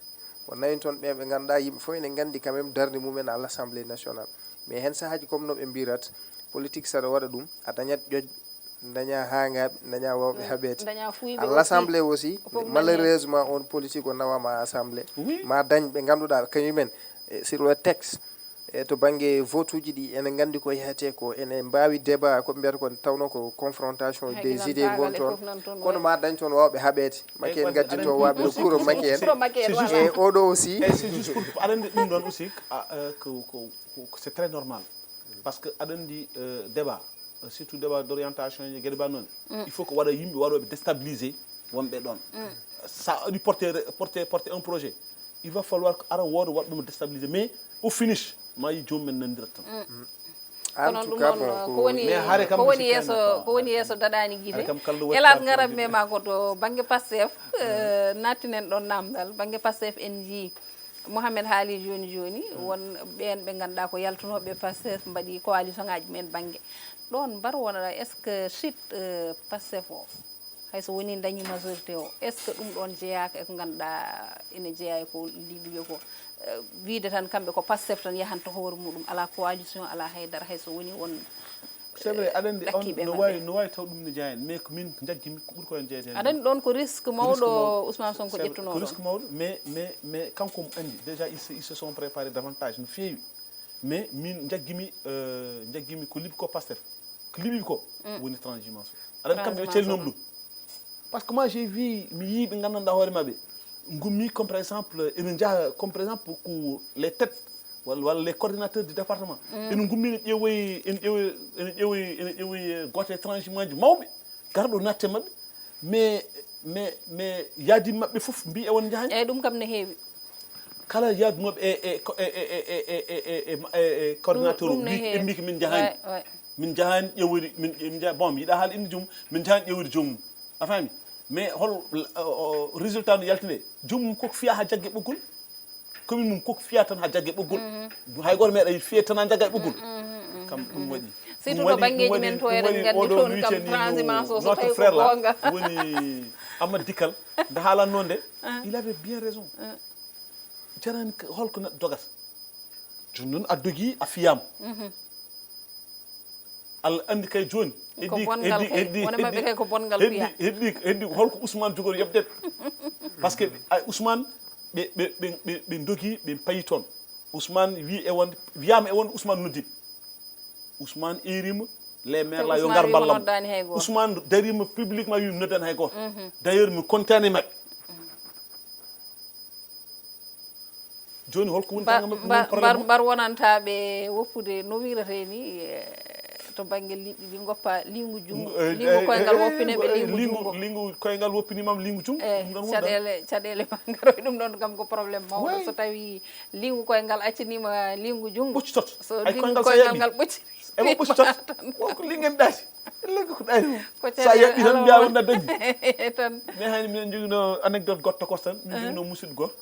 o nawin toon ɓe ɓe ngannduɗaa yimɓe fof ene nganndi quand même darnde mumen à l'Assemblée nationale. Mais heen sahaaji comme no ɓe mbirat, politique saɗa waɗa ɗum, a dañat ƴoƴ, daña haangaaɓe, daña waawɓe haɓeede. À l'Assemblée aussi, malheureusement, on politique o nawaama à Assemblée. Ma dañ ɓe ngannduɗaa kañumen, eh, sur le texte, e to bannge vote uji ɗi, ene nganndi ko yahete ko, ene mbaawi débat, ko ɓe mbiyata ko, tawno ko confrontation des idées ngon toon. Kono ma dañ toon waawɓe haɓeede. Macky en ngaddi toon waawɓe no kuro Macky en. E oɗo aussi. Eyyi, c'est juste pour, aɗa anndi ɗum ɗoon aussi, a, euh, ko, ko, ko, c'est très normal. Parce que aɗa anndi, euh, débat, euh, surtout débat d'orientation e geɗe mbaɗ noon, il faut ko waɗa yimɓe waɗooɓe déstabilisé wonɓe ɗoon. Sa aɗi porter, porter, porter un projet, il va falloir que ara wooda waɗ ɗum déstabilisé, mais au finish ma yi joomum en nanndira tan. Kono ɗum noon, ko woni, ko woni yeeso, ko woni yeeso daɗaani gite. Hélas, ngaran me ma ko to bannge Pastef, euh, nattinen ɗoon naamndal. Bannge Pastef en njii Mohamed haali jooni jooni, won ɓeen ɓe ngannduɗaa ko yaltunooɓe Pastef mbaɗi coalition ngaaji men bannge. Ɗoon mbar wonata, est-ce que chute, euh, Pastef o, hay so woni dañi majorité o, est-ce que ɗum ɗoon jeyaaka e ko ngannduɗaa ene jeyaa e ko liɓiiɓe ko, euh, wiyde tan kamɓe ko Pastef tan yahanta hoore muɗum, alaa coalition, alaa haydara, hay so woni won, c'est vrai, euh, aɗa anndi on ɗakkiiɓe no maɓɓe. Waawi, no waawi taw ɗum ne jeyaa heen, mais ko min njaggimi ko ɓuri ko heen jeyeede heen. Aɗa anndi ɗoon ko risque mawɗo. Ko risque mawɗo. Ousmane Sonko ƴettunoo ɗoon. C'est vrai, ko risque mawɗo, mais, mais, mais kanko omo anndi, déjà, ils se, ils se sont préparés davantage, no feewi. Mais min njaggimi, euh, njaggimi ko liɓi ko Pastef. Ko liɓi ko woni transhumance. Aɗa anndi kamɓe ɓe calinoom ɗum. Parce que moi, j'ai vu, mi yii ɓe nganndanɗaa hoore maɓɓe. Ngummi comme par exemple, ene njaha comme par exemple ko les têtes, walla, walla les coordinateurs du département. Ene ngummi ene ƴeewoyi, ene ƴeewoyi, ene ƴeewoyi, ene ƴeewoyi, eh, gooto e transhumance mawɓe. Garɗo natte maɓɓe. Mais, mais, mais yaadi maɓɓe fof mbi e won njahaani. Eyyi, ɗum kam ne heewi. Kala yaadunooɓe e, e, ko, e, e coordinateur o, ɗum ne mbi, heewi. Ɓe mbi ko min njahaani. Ouais, ouais. Min njahaani ƴeewori, min, min nja-, bon, mi yiɗaa haala innde joomum, min njahaani ƴeewori joomum. A faami? Mais hol, o, o, résultat no yaltine? Joomum koko fiya haa jagge ɓoggol. Commune mum koko fiya tan haa jagge ɓoggol. Hay gooto meeɗa fiye tan haa jagga e ɓoggol. Kam ɗum waɗi. Surtout to banngeeji men to, eɗen nganndi toon kam transhumance o, so tawi ko goonga. Woni Amadou Dikkal, nde haalatnoo nde, il avait bien raison. Jarani ko, holko neɗɗo dogata? Jooni noon a dogii, a fiyaama. Allah anndi kay jooni. Ko heddi, bonngal heddi, kay. Heddi, wona maɓɓe heddi, kay ko bonngal heddi, fiya. Heddi, heddi, holko Ousmane jogori yoɓde? Parce que, ay, Ousmane, ɓe, ɓe, ɓe, ɓe, ɓe ndogi, ɓe payi toon. Ousmane wi e wonde, wiyaama e wonde Ousmane noddi ɓe. Ousmane eerima, les maires la yo ngar mballa mo. Ousmane wi mo noddaani hay gooto. Ousmane dariima publiquement wi mi noddaani hay gooto. D'ailleurs, mi kontaani e maɓɓe. Jooni holko woni tanga maɓɓe, mbar wonanta ɓe woppude no wiyrata ni, eh, to bannge liɗɗi ɗi ngoppa liingu junngo, liingu koyngal woppine ɓe liingu junngo. Liingu koyngal woppinii ma liingu junngo. Eh, ɗum ɗon woni caɗeele, caɗeele ma ngaroy, ɗum ɗon kam ko problème mawɗo. Oui. So tawi liingu koyngal acciniima liingu junngo. Ɓoccitot. So liingu koyngal ngal ɓocci. Eɓe ɓoccitot. Won ko liingu en ɗaati. Liingu ko ɗaati mo. Ko sa yaɓɓi tan mbiya wonda dañi. Tan. Mais hani minen joginoo anecdote goɗɗo ko tan, min joginoo musidɗo goɗɗo.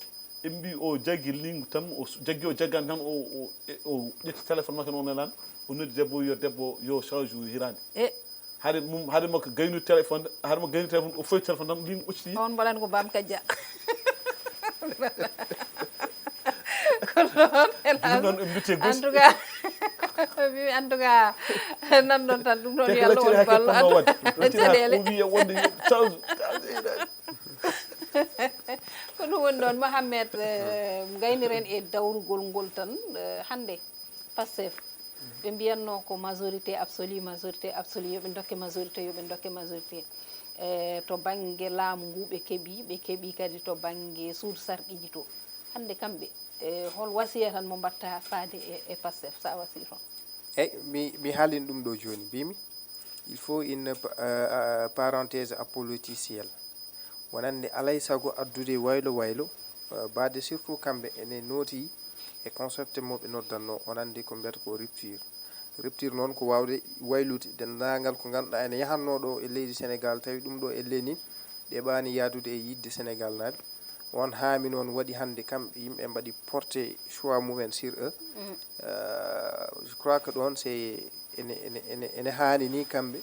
Ɓe mbi o jaggi liingu tan, o su-, jaggi o jaggan tan, o, o, e, o ƴetti téléphone makko, o nelan, o noddi debbo, o wiya debbo yo change o hiraande. E. Hade mum, hade makko gaynu téléphone, hade makko gaynu téléphone, o foy téléphone tan, liingu ɓoccitii. On mbaɗan ko Bam Kajja. Ko noon, hélas. Ɗum noon, en mbiyete gosi. En tout cas, mi, en tout cas, nan ɗon tan, ɗum ɗon yo Allah won ballo. Caɗeele. O wiya wonde change, change hiraande. Ko ɗum woni ɗon, Mohamed, eh, gayniren e dawrugol ngol tan, eh, hannde, Pastef, ɓe mbiyatno ko majorité absolue, majorité absolue, yo ɓe ndokke majorité, yo ɓe ndokke majorité. Eh, to bannge laamu ngu ɓe keɓi, ɓe keɓi kadi to bannge suudu sarɗiiji to. Hannde kamɓe, eh, hol wasiya tan mo mbaɗta faade e, e Pastef, sa wasi toon? Eyi, mi, mi haalin ɗum ɗo jooni, mbimi, il faut une pa-, euh, euh, parenthèse apoliticielle. Wonande alay sago addude waylo waylo, euh, baade surtout kamɓe ene nooti e concept mo ɓe noddanno, wonande ko mbiyata ko rupture. Rupture noon ko waawde waylude denndaangal ko ngannduɗaa ene yahanno ɗo e leydi Sénégal, tawi ɗum ɗo elle ni ɗeɓaani yaadude e yiɗde Sénégal naaɓe. On haami noon waɗi hannde kamɓe yimɓe mbaɗi porté choix mumen sur eux. Euh, je crois que ɗoon c'est ene, ene, ene, ene haani ni kamɓe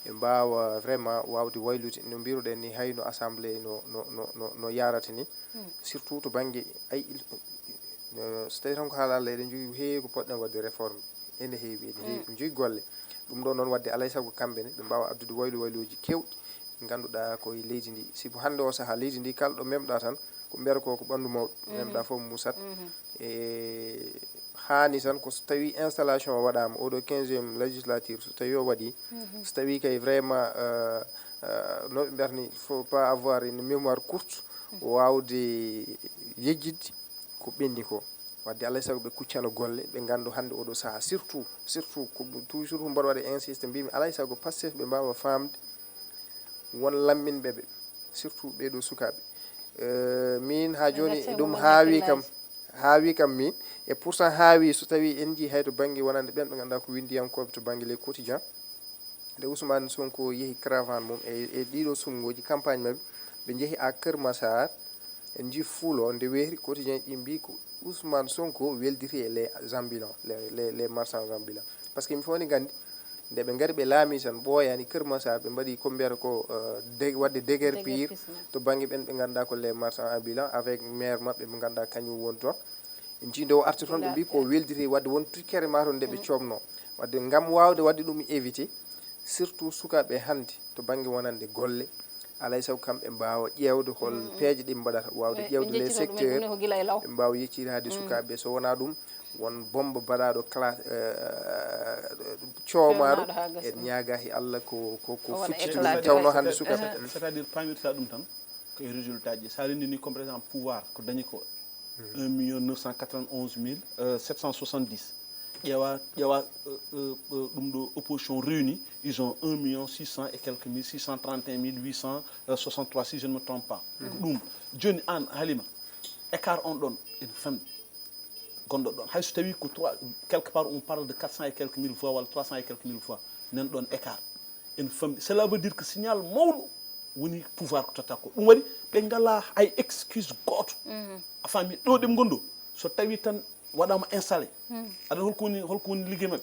ɓe mbaawa vraiment waawde waylude no mbiruɗen ni, hayno assemblée no, no, no, no, no yaarata ni. Surtout to bannge ay il-, no, so tawii tan ko haala Allah, eɗen njogii ko heewi ko poɗɗen waɗde réforme. Ene heewi, ene heewi. Ene njogii golle. Ɗum ɗo noon waɗde alay sago kamɓe ne ɓe mbaawa addude waylo waylooji keewɗi ɗi ngannduɗaa ko e leydi ndi. Sibu hannde o sahaa leydi ndi kala ɗo memɗaa tan ko mbiyata ko ko ɓanndu mawɗo. Memɗaa fof musat. E haani tan ko so tawii installation o waɗaama, oɗo quinzième législature, so tawii o waɗii, so tawii kay vraiment, euh, euh, no ɓe mbiyata ni, il faut pas avoir une mémoire courte, waawde yejjitde ko ɓenni ko. Waɗde alay sago ɓe kuccano golle, ɓe nganndu hannde oɗo sahaa, surtout, surtout ko toujours mboɗo waɗa insiste, mbimi alay sago Pastef ɓe mbaawa faamde won lamminɓe ɓe, surtout ɓee ɗoo sukaaɓe. Euh, min haa jooni ɗum haawi kam, haawi kam min, e pourtant haawi so tawii en njii hay to bannge wonande ɓeen ɓe ngannduɗaa ko winndiyankooɓe to bannge les quotidiens. Nde Ousmane Sonko yehi caravane mum e, e ɗiɗo suɓngooji campagne maɓɓe, ɓe njehi à Keur Massar, en njii Foulo, nde weeri, quotidien ɗi mbii ko Ousmane Sonko welditi e les ambulants, les, les, les marchands ambulants. Parce que mi fof ni nganndi, nde ɓe ngari ɓe laami tan, ɓooyaani Kër Massar, ɓe mbaɗi ko mbiyata ko, euh, de-, waɗde déguerpir to bannge ɓen ɓe ngannduɗaa ko les marchands ambulants, avec maire maɓɓe ɓe ngannduɗaa kañum woni toon. En njii nde o arti toon, ɓe mbii ko welditi, waɗde won tikkere ma toon nde ɓe coomnoo. Waɗde ngam waawde waɗde ɗum éviter, surtout sukaaɓe hannde to bannge wonande golle, alaa e sago kamɓe mbaawa ƴeewde hol peeje ɗe mbaɗata, waawde ƴeewde les secteurs, ɓe mbaawa yeccitaade sukaaɓe ɓe. So wonaa ɗum, won bommba baɗaaɗo classe, euh, coomaaɗo, en ñaagaa e Allah ko, ko, ko fuccita ɗum, tawnoo hannde sukaaɓe. C'est-à-dire, c'est-à-dire, paamirta ɗum tan, ko e résultat ji. So a renndini, comme par exemple, pouvoir, ko dañi ko un million neuf cent quatre-vingt-onze mille sept cent soixante-dix. Ƴeewa, ƴeewa, euh, euh, euh, ɗum ɗo opposition réunie, ils ont un million six cents et quelques mille, six cent trente et un mille huit cent soixante-trois, si je ne me trompe pas. Ko ɗum. Jooni aan, Halima, écart on ɗon ene famɗi. Gonɗo ɗon. Hay so tawi ko trois, quelque part, on parle de quatre cents et quelques mille voix walla trois cents et quelques mille voix. Nan ɗon écart. Ene famɗi. Cela veut dire que signal mawɗo woni pouvoir ko totta ko. Ɗum waɗi ɓe ngalaa hay excuse gooto. A faami ɗo ɗe ngonɗo. So tawi tan waɗaama installé. Aɗa holko woni, holko woni liggey maɓɓe?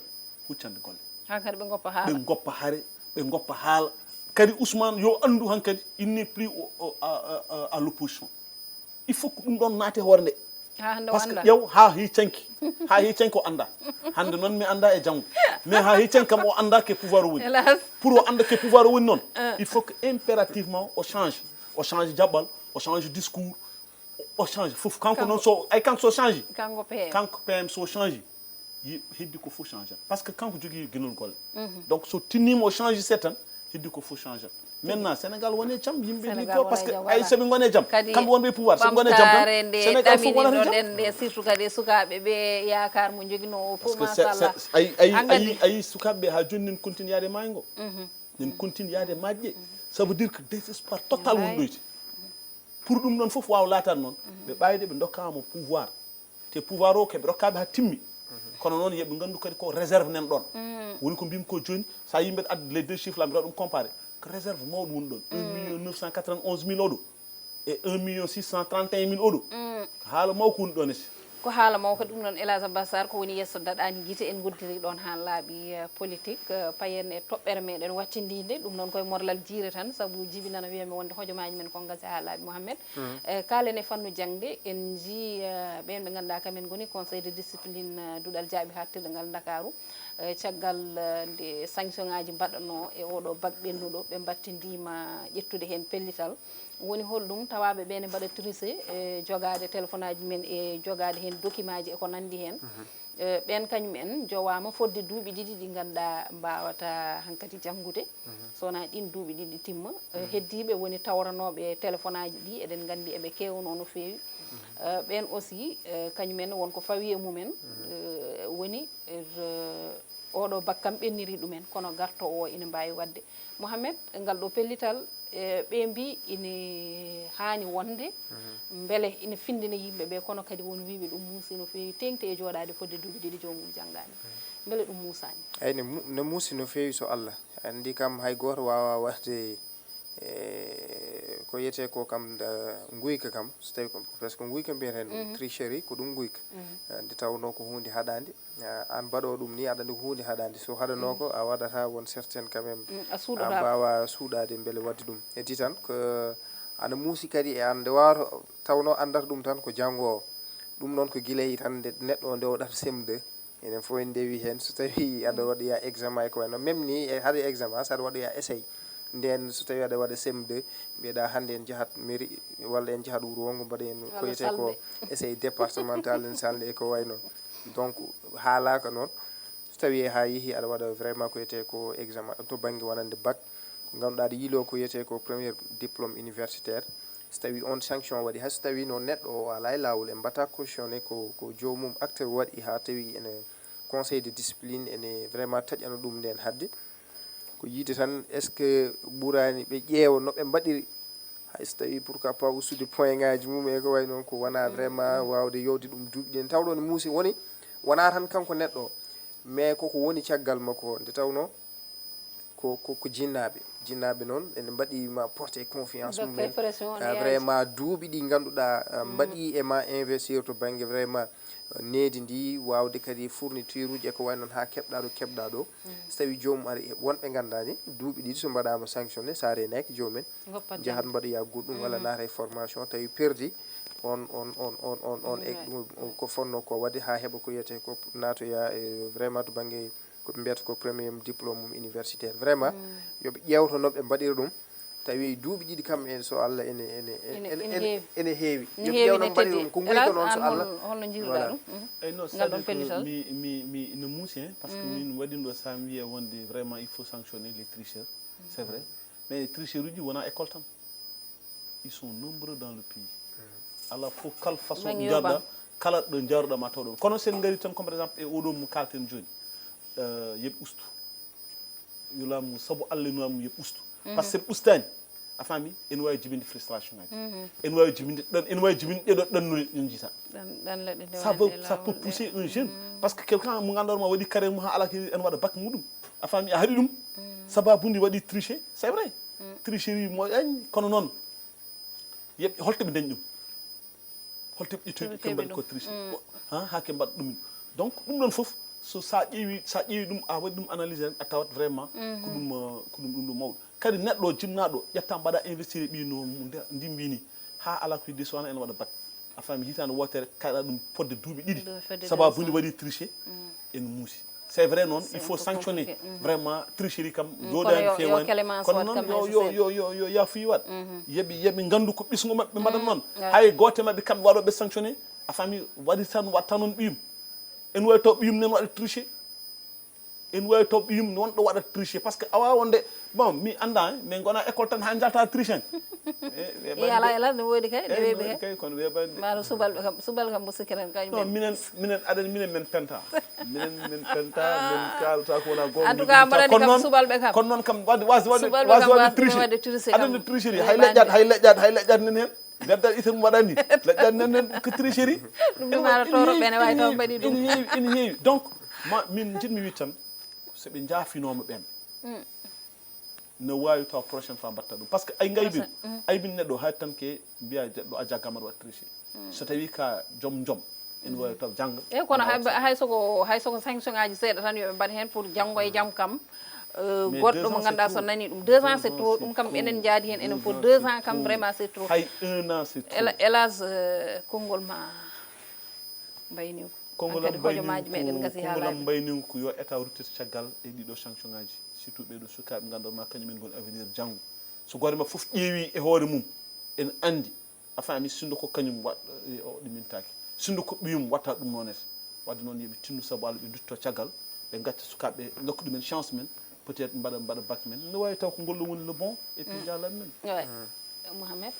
Huccande golle. Hankadi ɓe ngoppa haala. Ɓe ngoppa hare, ɓe ngoppa haala. Kadi Ousmane yo anndu hankadi, il n'est plus au, au, à, à, à l'opposition. Il faut que ɗum ɗon naate hoore nde. Haa hannde o anndaa. Parce que ƴeew, haa hii canki. Haa hii canki o anndaa. Hannde noon mi anndaa e janngo. Mais haa hii canki kam o anndaa ke pouvoir o woni. Hélas. Pour o annda ke pouvoir o woni noon, il faut que impérativement o change. O change jaɓɓal, o change discours, o change fof. Kanko noon so, ay kanko so change. Kanko P M. Kanko P M so change. Yi-, heddi ko fof change. Parce que kanko jogii ginol golle. Donc so tinniima o change seeɗa tan, heddi ko fof change. Maintenant, Sénégal wone jam, yimɓe ni ko, parce que ay soɓe ngone jam, kamɓe wonɓe e pouvoir, soɓe ngone jam tan, Sénégal fof wonata jam. Ɗen nde, surtout kadi e sukaaɓe ɓe, yaakaar mo joginoo o fof, machallah. Ay, ay, ay, ay sukaaɓe ɓe haa jooni nen continue yaade maayo ngo. Nen continue yaade majje. Ça veut dire que désespoir total woni ɗoyti. Pour ɗum ɗon fof waawa laataade noon, ɓe ɓaayde ɓe ndokkaama pouvoir. Te pouvoir o keɓe rokkaaɓe haa timmi. Kono noon yeɓe nganndu kadi ko réserve nen ɗon. Woni ko mbimi ko jooni, so a yimɓe adde les deux chiffres la, mbiɗa ɗum comparé. Ko réserve mawɗo woni ɗon. Un million neuf cent quatre-vingt-onze mille oɗo e un million six cent trente et un mille oɗo. Haala mawko woni ɗon esi. Ko haala mawko ɗum noon, Elhadj Abbas Sarr, ko woni yeeso daɗaani gite, en ngoddiri ɗon haa laaɓi, eh, politique, eh, payen e toɓɓere meɗen wattindinde. Ɗum noon koye morlal jiire tan, sabu jibinana wiyami wonde hojomaaji men ko ngasi haa laaɓi, Mohamed. Eh, kaalen e fannu jaŋde, en njii, eh, ɓeen ɓe ngannduɗaa kamen ngoni conseil de discipline, eh, duɗal jaaɓi haaɗtirde ngal Ndakaaru. Eh, caggal, eh, nde sanction ŋaaji mbaɗanoo e oɗo bac ɓennuɗo, ɓe mbattindiima ƴettude heen pellital. Woni holɗum tawaaɓe ɓeen e mbaɗa tricher, eh, jogaade téléphone aaji men e jogaade heen dokimaaji e ko nanndi heen. Eh, ɓeen kañum en njowaama fodde duuɓi ɗiɗi ɗi ngannduɗaa mbaawata hankadi janngude. So wonaa ɗiin duuɓi ɗiɗi timma, eh, heddiiɓe woni tawranooɓe telefonaaji ɗi, eɗen nganndi eɓe keewnoo no feewi. Eh, ɓeen aussi, eh, kañum en won ko fawi e mum en, eh, woni, eh, oɗo bac kam ɓenniri ɗum en, kono garto o ina mbaawi waɗde. Mohamed, ngal ɗo pellital, eh, ɓe mbi ina haani wonde, mbele ina findina yimɓe ɓe, kono kadi won wiiɓe ɗum muusi no feewi, teeŋti e jooɗaade fodde duuɓi ɗiɗi joomum janngaani. Mbele ɗum muusaani? Eey, ne mu-, ne muusi no feewi so Allah. Anndi kam hay gooto waawaa waɗde, eh, ko wiyetee ko kam, eh, nguyka kam, so tawi ko, parce que nguyka mbiyeten ɗum, tricherie, ko ɗum nguyka. Eh, nde tawnoo ko huunde haɗaande. Eh, aan mbaɗoowo ɗum nii, aɗa anndi ko huunde haɗaande. So haɗanoo ko, a waɗataa won certaine quand même. A suuɗotaako. A mbaawaa suuɗaade mbele waɗde ɗum. Heddi tan ko ana muusi kadi e aan nde waato tawnoo anndata ɗum tan ko janngoowo. Ɗum noon ko gila e tan nde neɗɗo o ndewɗata C M deux. Enen fof en ndewi heen, so tawi aɗa waɗoya examen e ko wayno, même ni e haade examen, so aɗa waɗoya essai, ndeen so tawi aɗa waɗa C M deux, mbiyeɗa hannde en njahat mairie walla en njahat wuro wongo mbaɗa heen ko wiyetee ko essai départemental en salde e ko wayno. Donc haalaaka noon, so tawi haa yehi aɗa waɗa vraiment ko wiyetee ko examen to bannge wonande bac, ko ngannduɗaa aɗa yiiloo ko wiyetee ko premier diplôme universitaire. So tawi on sanction waɗi, hay so tawi noon neɗɗo o alaa e laawol, en mbaɗataa cautionné ko, ko joomum acteur waɗi haa tawi ene conseil de discipline ene vraiment taƴana ɗum ndeen haɗde. Ko yiide tan, est-ce que ɓuraani ɓe ƴeewa no ɓe mbaɗiri? Hay so tawi pourquoi pas ustude point ŋaaji mum e ko wayi noon, ko wonaa vraiment waawde yowde ɗum duuɓi ɗin. Tawɗo ne muusi woni, wonaa tan kanko neɗɗo o, mais koko woni caggal makko o, nde tawnoo ko, ko, ko jinnaaɓe. Jinnaaɓe noon ene mbaɗi ma porte confiance mumen. Vraiment duuɓi ɗi ngannduɗaa mbaɗi e ma investir to bannge vraiment needi ndi, waawde kadi fourniture uji e ko wayi noon haa keɓɗa ɗo keɓɗa ɗo. So tawi joomum ari, wonɓe nganndaani, duuɓi ɗiɗi so mbaɗaama sanctionné, so a reenaaki joomen njahat mbaɗoya goɗɗum walla naata e formation tawi perdi on on on on on on e ko fonno ko waɗde haa heɓa ko wiyetee ko naatoya e vraiment to bannge ko ɓe mbiyata ko premier diplôme mum universitaire. Vraiment yoɓe ƴeewto no ɓe mbaɗira ɗum. Tawi duuɓi ɗiɗi kam en so Allah ene ene ene heewi. Yoɓe ƴeew no mbaɗira ɗum ko nguyka noon so Allah. Holno njiruɗa ɗum? Eyyi non, c'est-à-dire que mi mi mi no muusi, hein, parce que min waɗino ɗo, so mi wiye wonde vraiment il faut sanctionner les tricheurs, c'est vrai, mais tricheurs uji wona école tan. Ils sont nombreux dans le pays. Ala fof, kala façon njaruɗa, kala ɗo njaruɗa ma taw ɗon. Kono sen ngari tan comme par exemple e oɗo mo kalten joni, euh, yeɓe ustu. Yo laamu sabu Allah no laamu yeɓe ustu. Parce que sen ustani, a faami, ene wawi jibinde frustration ngaji. Ene wawi jibinde ɗan, ene wawi jibinde ɗeɗo ɗannude ɗen jita. Ça peut, ça peut pousser un jeune. Parce que quelqu'un mo ganduɗa ma waɗi carrière mo ha ala ko ene waɗa bac muɗum. A faami, a haɗi ɗum. Sababu ndi waɗi tricher, c'est vrai. Tricherie moƴƴani, kono noon yeɓe holto ɓe dañi ɗum? Holto ɓe ƴetti ɓe mbaɗi ko triche ha ha ke mbaɗa ɗum? Donc ɗum ɗon fof, so sa ƴeewi, sa ƴeewi ɗum, a waɗi ɗum analyse rek, a tawat vraiment ko ɗum, ko ɗum ɗum ɗum mawɗo. Kadi neɗɗo jinnaɗo ƴetta mbaɗa investir e ɓiy no ndimbi ni ha ala ko heddi so wona ene waɗa bac. A faami, hitaande wootere kaɗa ɗum fodde duuɓi ɗiɗi. Sababu ni waɗi tricher. Ene muusi. C'est vrai noon, il faut sanctionner vraiment tricherie kam. Jooɗani fewani, kono noon yo yo yo yo yo yafuyi waɗ. Yeɓe yeɓe ngandu ko ɓisngu maɓɓe mbaɗan noon. Hay gooto e maɓɓe kamɓe waɗoɓe sanctionner, a faami, waɗi tan watta noon ɓiyum. En wawi taw ɓiyum nen waɗa tricher. En wawi taw ɓiyum wonɗo waɗa tricher, parce que awa wonde, bon, mi anda, hein, min gona école tan ha jalta tricher. Yala yala no wodi kay, ne webi kay. Kay kono webande. Maro subalɓe kam, subalɓe kam mo sikiran kay. Non, minen minen aɗen minen men penta. Minen men penta, men kalata ko wona gonga. En tout cas mbaɗani kam subalɓe kam, kono noon kam wadde wasi wadde wasi wadde tricher. Aɗen tricherie, hay leƴƴat, hay leƴƴat, hay leƴƴat nen hen. Bedda itam waɗani. Leƴƴat nen nen ko tricherie. Ɗum ɗum ara toro ɓene wawi taw mbaɗi ɗum. Ene heewi, ene heewi. Donc ma min jiɗmi wi tan, so ɓe jaafinoma ɓen, no wawi taw prochaine fois mbatta ɗum, parce que ay ngaybi aybin neɗɗo hay tan ke mbiya jeɗɗo a jaggama ɗo a tricher. So tawi ka joom joom, ene wawi taw jangga. E kono hay soko hay soko sanction ngaji seeɗa tan yoɓe mbaɗ hen pour janggo e jam kam. Goɗɗo mo ganduɗa so nani ɗum deux ans c'est trop, ɗum kam enen jaadi hen enen pour deux ans kam vraiment c'est trop. Hay un an c'est trop. Hélas, konngol ma mbayni ko. Konngol am mbayni ko, konngol am mbayni ko yo état ruttir caggal e ɗiɗo sanction ngaji, surtout ɓeɗo sukaɓe ganduɗa ma kañumen goni avenir janggo. So goto maɓɓe foof ƴeewi e hoore mum, en andi, a faami, sindo ko kañum waɗ o ɗumintaki, sindo ko ɓiyum watta ɗum noonete. Wadde noon yoɓe tinno sabu Allah, ɓe dutto caggal, ɓe gacca sukaɓe, dokka ɗumen chance men, peut-être mbaɗa mbaɗa bac men, no wawi taw ko ngol ɗo woni le bon et puis jalan men. Mohamed.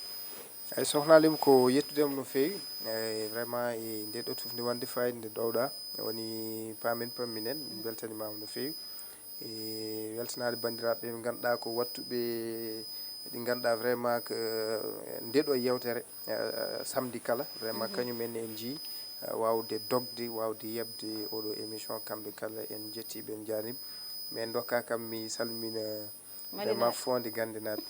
Ay soxna Alim, ko yettudema no feewi. E vraiment e nde ɗo tufnde wonde fayida nde ɗowɗa woni pamen pamminen, min beltanimama no feewi. E weltanaade banndiraaɓe ɓe ngannduɗaa ko wattuɓe, ɗi ngannduɗaa vraiment ko nde ɗo yewtere samedi kala vraiment kañum en en njii waawde dogde, waawde yeɓde oɗo émission. Kamɓe kala en njettii ɓe, en njaarnii ɓe. Mais ndokka kam mi salmina vraiment Fonde Gannde naaɓe.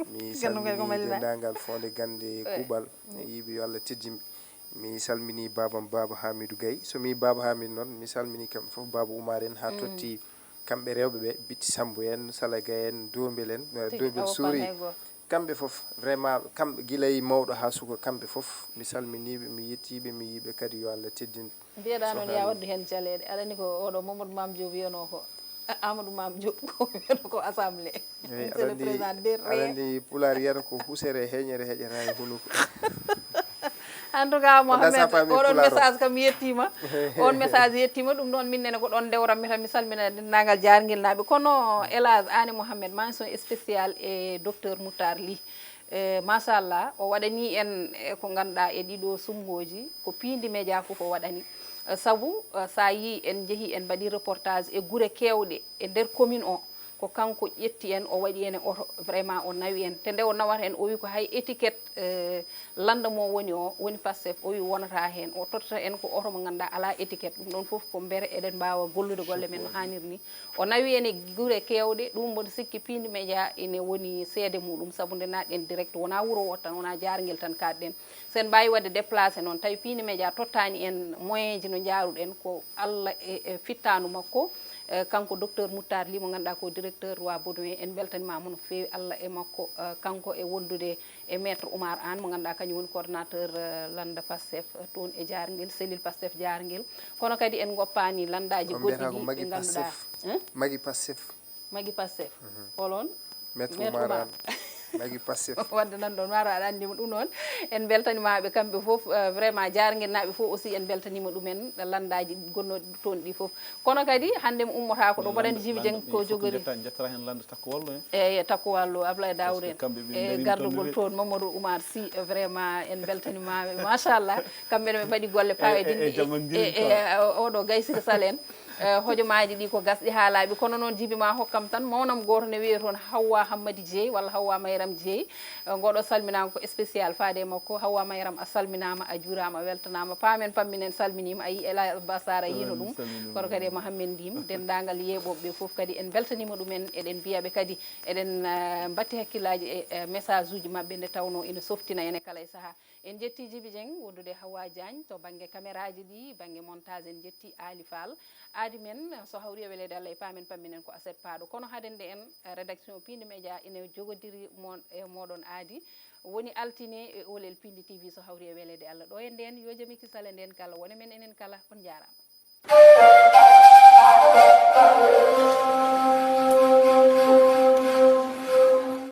Mi salmini denndaangal Fonde Gannde kuuɓal, yiiɓe yo Allah teddin ɓe. Mi salmini baabam, Baaba Hamidou Gaye. So mi Baaba Hamidou noon, mi salmini kamɓe fof, Baaba Oumar en, haa totti kamɓe rewɓe ɓe, Bitti Sammbo en, Sala Gaye en, Dombel en, eh, Dombel Suuri. Kamɓe fof, vraiment, kamɓe gila e mawɗo haa suka, kamɓe fof, mi salminiiɓe, mi yettiiɓe, mi yiiɓe kadi yo Allah teddin ɓe. Mbiyeɗaa noon ya waddu heen jaleeɗe. Aɗa anndi ko oɗo Mamadou Mame Diop wiyano ko, A-, Amadou Mame Diop ko wiyano ko assemblée. Eyi, aɗa anndi, aɗa anndi Pulaar yiyata ko husere heñere heƴata e hunuko. En tout cas, Mohamed, oɗon message kam yettiima. On message yettiima, ɗum noon min nene ko ɗoon ndewranmi tan, mi salmina denndaangal Jaarngel naaɓe. Kono, hélas, Aane Mohamed, mention spéciale e docteur Moutar Ly. Eh, machallah, o waɗanii en, eh, ko ngannduɗaa e ɗiɗo suɓngooji, ko piindi média fof o waɗani. Eh, sabu, eh, so a yii en njehii en mbaɗii reportage e gure keewɗe e nder commune o, Ko kanko ƴetti en, o waɗi en e oto, vraiment o nawi en. Te nde o nawata en, o wi ko hay étiquette, eh, lannda mo woni o, woni Pastef, o wi wonata heen. O tottata en ko oto mo ngannduɗaa alaa étiquette. Ɗum ɗoon fof ko mbere eɗen mbaawa gollude golle men no haaniri ni. O nawi en e gure keewɗe, ɗum mboɗo sikki Piindi Média ene woni seede muɗum, sabu nde naatɗen direct, wonaa wuro wooto tan, wonaa jaarngel tan kaaɗɗen. So en mbaawi waɗde déplacé noon, tawi Piindi Média tottaani en moyen ji no njaaruɗen, ko Allah e, e fittaandu makko. Eh, kanko docteur Moutar Ly mo ngannduɗaa ko directeur Roi Baudouin, en mbeltaniima mo no feewi Allah e makko, eh, kanko e wondude e maître Oumar Anne mo ngannduɗaa kañum woni coordonnateur, eh, lannda Pastef, eh, toon e Jaarngel, cellule Pastef Jaarngel. Kono kadi en ngoppaani lanndaaji On goɗɗi mbiyata ko ɗi magi ɓe ngannduɗaa. Pastef. Hein? Magi Pastef. Magi Pastef. Holon? Maître Maître Oumar Oumar. Anne. Magi Pastef. Wadde nan ɗon, maro aɗa anndi mo ɗum noon. En mbeltaniima ɓe kamɓe fof, eh, vraiment, Jaarngel naaɓe fof aussi, en mbeltaniima ɗumen, lanndaaji gonnooɗi toon ɗi fof. Kono kadi, hannde mi ummotaako ɗo, mboɗo anndi Jibi Dieng ko jogori. Jettata heen lannda Takko Wallo en. Eeyi, Takko Wallo, Ablaye Daour en. Parce que kamɓe ɓe E ngari gardogol toon, Mamadou Oumar Sy, eh, vraiment, en mbeltaniima ɓe. Machallah, kamɓe ne ɓe mbaɗi golle E, e, e paaweɗinɗe. Jamangiri E, e, kala. o-, oɗo Gaye Siri Sall en. Eh, hojomaaji ɗi ko gasɗi haa laaɓi, kono noon Jibi ma hokkam tan, mawnam gooto ne wiyee toon Hawwa Hammadi Jeey walla Hawwa Mayram Jeey. Eh, ngoɗo salminaama ko spécial faade e makko. Hawwa Mayram, a salminaama, a juuraama, a weltanaama. Paamen pamminen salminiima, a yii Ela Bassara yiino Wallaahi, ɗum. mi salminiima. Kono kadi e Mohamed Ndim, denndaangal yeeɓooɓe ɓe fof kadi en mbeltaniima ɗumen, eɗen mbiya ɓe kadi, eɗen, eh, mbatti hakkillaaji e, e message uji maɓɓe nde tawnoo ina softina en e kala e sahaa. En njetti Jibi Dieng wondude Hawa Diagne to bannge kameraaji ɗi, bannge montage en njetti Ali Fall. Aadi men, so hawri e weleede Allah e paamen pamminen ko Aset Paaɗo. Kono haden nde en, rédaction Piindi Média ina jogodiri mon, e mooɗon aadi. Woni altine e Oolel Piindi T V so hawri e weleede Allah. Ɗo e ndeen, yo jam e kisal e ndeen kala, wone men enen kala, on njaaraama.